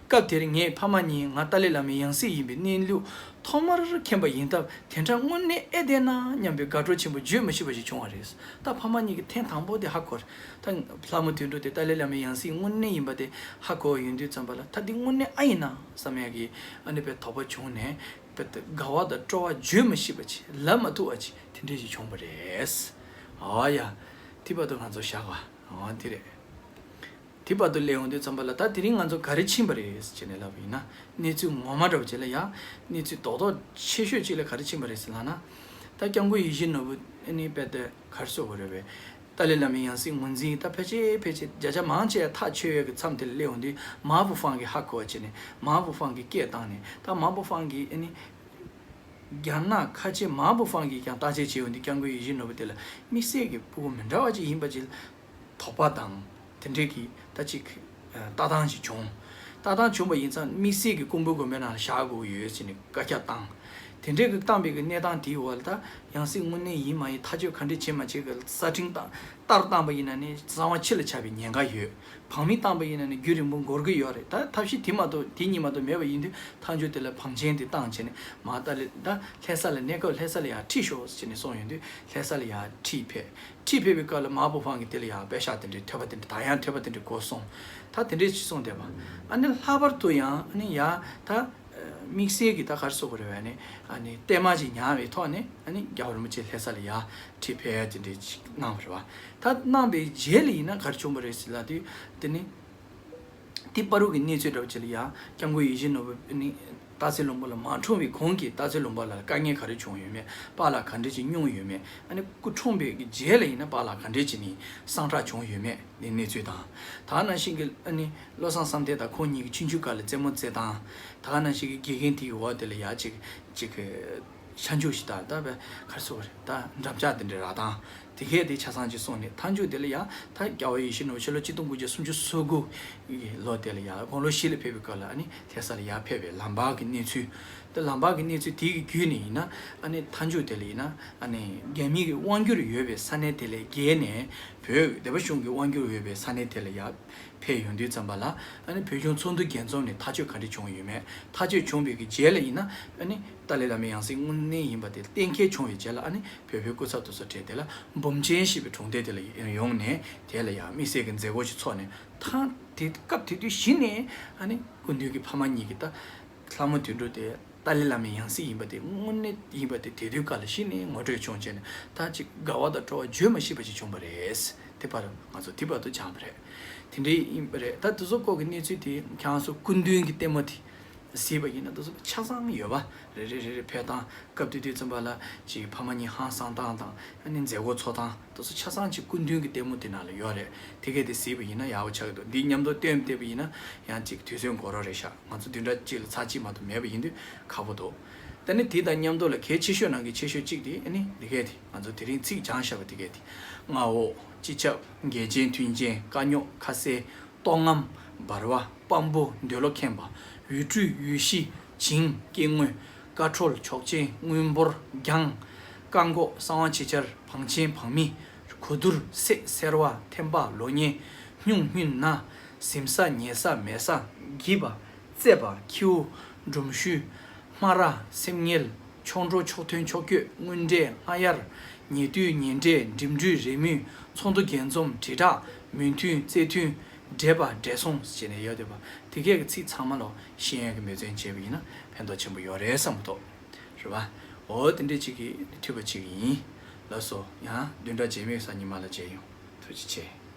སྐབས་དེར་ངའི་ཕ་མ་གཉིས་ང་ཏཱ་ལའི་བླ་མའི་ཡང་སྲིད་ཡིན་པའི་གནས་ལུགས་ཐོག་མར་མཁྱེན་པ་ཡིན་སྟབས། དེ་འདྲ་དངོས་གནས་ཨེ་བདེན་ན་སྙམ་པའི་དགའ་སྤྲོ་ཆེན་པོ་བརྗོད་མི་ཤེས་པ་ཞིག་བྱུང་བ་རེད། ད་ཕ་མ་གཉིས་ཀྱིས་ཐེངས་དང་པོ་དེ་ཧ་གོ། ད་ལྷ་མོ་དོན་གྲུབ་དེ་ཏཱ་ལའི་བླ་མའི་ཡང་སྲིད་དངོས་གནས་ཡིན་པ་དེ་ཧ་གོ་ཡོང་དུས་ཙམ་པ་ལ། ད་འདི་དངོས་གནས་ཨེ་ཡིན་ན་བསམ་ཡག་གི་ཨ་ནི་དཔེ་དོགས་པ་བྱུང་ནས། དཔེ་དེ་དགའ་བ་དང་སྤྲོ་བ་བརྗོད་མི་ཤེས་པ་ཅིག། ལབ་མ་ཐུབ་པ་ཅིག་དེ་འདྲ་ཞིག་བྱུང་བ་རེད། ཨོ་ཡ། དེ་བར་དུ་ང་ཚོ་བཞག་པ། ཨོ་དེ་རེད། དེ་བར་དུ་སླེབས་ཡོང་དུས་ཙམ་པ་ལ། ད་དེ་རིང་ང་ཚོ་ག་རེ་ཕྱིན་པ་རེད་ཅེས་ནས་ལབ་པ་ཡིན་ན། གནས་ཚུལ་ངོ་མ་འདྲ་བོ་ཅིག་ལ་ཡ། གནས་ཚུལ་རྡོག་རྡོག་ཆེ་ཤོས་ཅིག་ལ་ག་རེ་ཕྱིན་པ་རེད་ཟེར་ལབ་ན། ད་སྐྱབས་མགོན་ཡིད་བཞིན་ནོར་བུ་ཨ་ནི་དཔེ་དེ་ག་རེ་ཟེར་དགོས་རེད་པས། ཏཱ་ལའི་བླ་མའི་ཡང་སྲིད་ངོས་འཛིན་ད་ཕལ་ཆེར་ཕལ་ཆེར་བརྒྱ་ཆ་མང་ཆེ་ཐག་ཆོད་ཡོད་ཀྱི་མཚམས་དེ་ལ་སླེབས་ཡོང་དུས། མ་པུ་ཧྥང་གིས་ཧ་གོ་བ་བྱས་ནས། མ་པུ་ཧྥང་གིས་སྐད་བཏང་ནས། ད་མ་པུ་ཧྥང་གིས་ཨ་ནི་རྒྱ་ནག་ཁ་ཆེ་མ་པུ་ཧྥང་གིས་ཀྱང་བརྟག་དཔྱད་བྱས་ཡོང་དུས། སྐྱབས་མགོན་ཡིད་བཞིན་ནོར་བུ་དེ་ལ་དམིགས་བསལ་གྱི་ཕྲུ་གུ་མི་འདྲ་བ་ཅིག་ཡིན་པ་ཅིག་དོགས་པ་དང་དེ་འདྲས་ཀྱི་ད་ཅིག་ལྟ་སྟངས་ཤིག་བྱུང་། ལྟ་སྟངས་བྱུང་བ་ཡིན་ཙང་དམིགས་བསལ་གྱི་ཀོང་པོའི་དགོན་པའི་ནང་ལ་བཞག་དགོས་ཀྱི་ཡོད་ཟེར་ནས་བཀའ་ཁྱབ་བཏང་། དེ་འདྲས་ཀྱི་བཏང་བའི་གི་གནས་སྟངས་དེའི་འོག་ལ། ད་ཡང་སྲིད་དངོས་གནས་ཡིན་མ་ཡིན་ཐག་གཅོད་ག་འདྲས་བྱེད་མ་བྱེད་ཀྱི་གསར་འཕྲིན་བཏང་། ལྟར་བཏང་བ་ཡིན་ན་ནི་གསང་བ་ཕྱི་ལ་ཆགས་པའི་ཉེན་ཁ་ཡོད། བང་མི་བཏང་བ་ཡིན་ན་ནི་རྒྱུན་རིང་པོ་འགོར་གྱི་ཡོད་རེད། ད་ཐབས་ཤེས་དེ་མ་གཏོགས། དེ་གཉིས་མ་གཏོགས་མེད་པ་ཡིན་དུས། མཐའ་མཇུག་དེ་ལ་བང་ཆེན་དེ་བཏང་བྱས་ནས། མ་ཏཱ་ལའི་ད་ལྷ་ས་ལ་གནས་སྐབས་ལྷ་ས་ལ་ཡར་ཁྲིད་ཤོག་ཟེར་ནས་གསུངས་ཡོང་དུས། ལྷ་ས་ལ་ཡར་ཁྲིད་ཕེབས། ཁྲིད་ཕེབས་པའི་སྐབས་ལ་མ་པུ་ཧྥང་གིས་དེ་ལ་ཡར་པེ་ཤག་དེ་འདྲའི་ཐོད་པ་དེ་འདྲ། ད་ཡང་ཐོད་པ་དེ་འདྲ་གོ་སོང་། ད་དེ་འདྲས་ཅིག་གསུངས་བསྡད་པ། ཨ་ནི་ལྷག་པར་དུ་ཡང་ཨ་ནི་ཡ་ད་དམིགས་བསལ་གྱི་ད་ག་རེ་ཟེར་དགོས་རེད་པས། ཨ་ནི་ཨ་ནི་གཏའ་མ་ཅིག་ཉར་བའི་ཐོག་ནས། ཨ་ནི་རྒྱལ་བ་རིན་པོ་ཆེ་ལྷ་ས་ལ་ཡར་ཁྲིད་ཕེབས་ཡ་དེ་འདྲས་ཅིག་གནང་བ་རེད་པ། ད་གནང་བའི་རྗེས་ལ་ཡིན་ན་ག་རེ་བྱུང་བ་རེད་ཟེར་ལབ་དུས། དེ་ནི་དེ་བར་དུ་གི་གནས་ཚུལ་འདྲ་བོ་ཅིག་ལ་ཡ། སྐྱབས་མགོན་ཡིད་བཞིན་ནོར་བུ་ནི་སྟག་འཚེར་ལུང་པ་ལ་མ་འཁྲུངས་པའི་གོང་གི་སྟག་འཚེར་ལུང་པ་ལ་དཀའ་ངལ་ག་རེ་བྱུང་ཡོད་མེད། པཱ་ལགས་ག་འདྲས་ཅིག་སྙུང་ཡོད་མེད། ཨ་ནི་སྐུ་འཁྲུངས་པའི་གི་རྗེས་ལ་ཡིན་ན་པཱ་ལགས་ག་འདྲས་ཅིག་ནི་སངས་དྲག་བྱུང་ཡོད་མེད། དེ་གནས་ཚུལ་དང་། ད་ག་ནང་བཞིན་གྱི་ཨ་ནི་བློ་བཟང་བསམ་གཏན་དང་ཁོང་གཉིས་ཀྱི་ཆུང་ཆུང་སྐབས་ལ་རྩེད་མོ་རྩེ་སྟངས། ད་ག་ནང་བཞིན་གྱི་དགེ་རྒན་དེའི་འོག་དེ་ལ་ཡ་ཅིག་ཅིག་གི་ཤ་འཇུ་ཞིག་དང་། ད་བས་ག་རེ་ཟེར་དགོས་རེད། ད་འགྲམ་ལྕག་དེ་འདྲ་རག་སྟངས་དེ་གས་དེ་ཆ་ཚང་ཅིག་སོང་ནས། མཐའ་མཇུག་དེ་ལ་ཡ་ད་རྒྱལ་བ་ཡིད་བཞིན་ནོར་བུ་ཕྱི་ལོ་ཆིག་སྟོང་དགུ་བརྒྱ་སུམ་ཅུ་སོ་དགུ་གི་ལོ་དེ་ལ་ཡ་དགུང་ལོ་བཞི་ལ་ཕེབས་པའི་སྐབས་ལ། ཨ་ནི་ལྷ་ས་ལ་ཡར་ཕེབས་པའི་ལམ་བར་གྱི་གནས་ཚུལ། ད་ལམ་བར་གྱི་གནས་ཚུལ་དེ་གི་བརྒྱུད་ནས་ཡིན་ན། ཨ་ནི་མཐའ་མཇུག་དེ་ལ་ཡིན་ན། ཨ་ནི་རྒྱ་མིའི་གི་དབང་སྒྱུར་ཡོད་པའི་ས་གནས་དེ་ལས་བརྒལ་ནས། བོད་སྡེ་པ་གཞུང་གི་དབང་སྒྱུར་ཡོད་པའི་ས་གནས་དེ་ལ་ཡར་ཕེབས་ཡོང་དུས་ཙམ་པ་ལ། ཨ་ནི་བོད་ལྗོངས་ཚོགས་འདུ་རྒྱལ་ཚོགས་ནས་ཐག་གཅོད་ག་འདྲ་བྱུང་ཡོད་མེད། ཐག་གཅོད་བྱུང་བའི་གི་རྗེས་ལ་ཡིན་ན། ཨ་ནི་ཏཱ་ལའི་བླ་མའི་ཡང་སྲིད་དངོས་གནས་ཡིན་པ་དེ་གཏན་འཁེལ་བྱུང་བའི་རྗེས་ལ། ཨ་ནི་བོད་པའི་སྐུ་ཚབ་དེ་ཚོ་གྲས་དེ་ལ་འབུམ་ཆེན་ཞེས་པའི་གྲོང་སྡེ་དེ་ལ་ཡོང་ནས། དེ་ལ་ཡང་དམིགས་བསལ་གྱི་མཛད་སྒོ་ཞིག་ཚོགས་ནས། ཐང་དེ་སྐབས་དེ་དུས་གཞི་ནས་ཨ་ནི་སྐུ་མདུན་གྱི་ཕ་མ་གཉིས་ཀྱིས། ད་ལྷ་མོ་དོན་གྲུབ་དེ་ ཏཱ་ལའི་བླ་མའི་ཡང་སྲིད་ཡིན་པ་དེ་དངོས་གནས་ཡིན་པ་དེ་དེ་དུས་སྐབས་ལ་གཞི་ནས་ངོ་སྤྲོད་བྱུང་བྱས་ནས། ད་ཅིག་དགའ་བ་དང་སྤྲོ་བ་བརྗོད་མ་ཤེས་པ་ཅིག་བྱུང་བ་རེད། དེ་བར་ང་ཚོ་དེ་བར་དུ་སྦྱངས་པ་རེད། དེ་འདྲའི་ཡིན་པ་རེད། ད་དེ་ཚོ་སྐོར་གྱི་གནས་ཚུལ་དེ་ཁྱེད་རང་ཚོ་སྐུ་མདུན་གྱི་ལྟད་མོ་དེ་གཟིགས་པ་ཡིན་ན། དེ་ཚོ་ཆ་ཚང་ཡོད་པ་རེ་རེ་རེ་རེ་ཕེབས་སྟངས། སྐབས་དེ་དུས་ཙམ་པ་ལ་ཅིག་ཕ་མ་གཉིས་ཧང་སང་སྟངས་དང་། ཨ་ནི་མཛད་སྒོ་ཚོགས་སྟངས། དེ་ཚོ་ཆ་ཚང་ཅིག་སྐུ་མདུན་གྱི་ལྟད་མོ་དེ་ནང་ལ་ཡོད་རེད། དེ་གས་དེ་གཟིགས་པ་ཡིན་ན་ཡག་པོ་ཆགས་ཀྱི་འདུག་འདི་མཉམ་དུ་སྟོན་བལྟས་པ་ཡིན་ན་ཡང་ཅིག་དུས་ཚོད་འགོར་རོགས་རེད་ཤག་ང་ཚོ་བདུན་ཕྲག་གཅིག་ལ་ཚར་གཅིག་མ་གཏོགས་མེད་པ་ཡིན་དུས་ཁག་པོ་འདུག་ད་ནི་དེ་དང་མཉམ་དུ་ལ་གལ་ཆེ་ཤོས་ནང་གི་ཆེ་ཤོས་གཅིག་དེ། ཨ་ནི་འདི་གས་དེ། ང་ཚོ་དེ་རིང་ཚིག་སྦྱངས་བཞག་པ་འདི་གས་དེ། མངའ་འོག། སྤྱི་ཁྱབ། འགལ་རྐྱེན་མཐུན་རྐྱེན། དཀའ་རྙོག། ཁ་གསལ། ལྟོགས་རྔམ། འབར་བ། དཔང་པོ། འདོད་བློ་ཁེངས་པ། འོད་སྤྲོས། འོད་གཤིས། བྱིང་། སྐྱེ་དངོས། བཀའ་འཁྲོལ། ཆོག་མཆན། དངུལ་འབོར། རྒྱང་། བཀག་འགོག། གསང་བ་ཕྱི་འཆར། བང་ཆེན། བང་མི། གོ་བསྡུར། སད། སེར་བ། ཐན་པ། ལོ་ཉེས། སྨྱུང་། སྨྱུང་ན། ཟིན་ས། ཉལ་ས། མལ་ས། འགྱིབ་པ། བཙེབ་པ། ཁྱེའུ། སྒྲོམ་གཞུ། སྨ་ར། སེམས་ངལ། ཕྱོགས་འགྲོ། ཕྱོགས་ཐོན། ཕྱོགས་སྐྱོད། དངོས་འབྲེལ། སྔ་གཡར། ཉེ་དུས། ཉེ་འབྲེལ། འགྲིམ་འགྲུལ། རེས་མོས། ཚོགས་འདུ། རྒྱས་འཛོམས། དྲིལ་བསྒྲགས། མོས་མཐུན། རྩེ་མཐུན། འབྲེལ་པ། འབྲེལ་སོང་ཟེར་ནས་ཡོད་འདུག་པ། དེ་གས་ཀྱི་ཚིག་ཚང་མ་ལོ་ཤེས་ཡོན་གྱི་མོས་མཚན་བྱས་པ་ཡིན་ན་ཕན་ཐོགས་ཆེན་པོ་ཡོད་རེད་བསམ་གྱི་འདུག་རེད་པ། འོ་དེ་འདྲས་ཅིག་གིས་འཐུས་པ་ཅིག་ཡིན། ལགས་སོ། ཡང་བདུན་ཕྲག་རྗེས་མའི་གཟའ་ཉི་མ་ལ་མཇལ་ཡོང་། ཐུགས་རྗེ་ཆེ།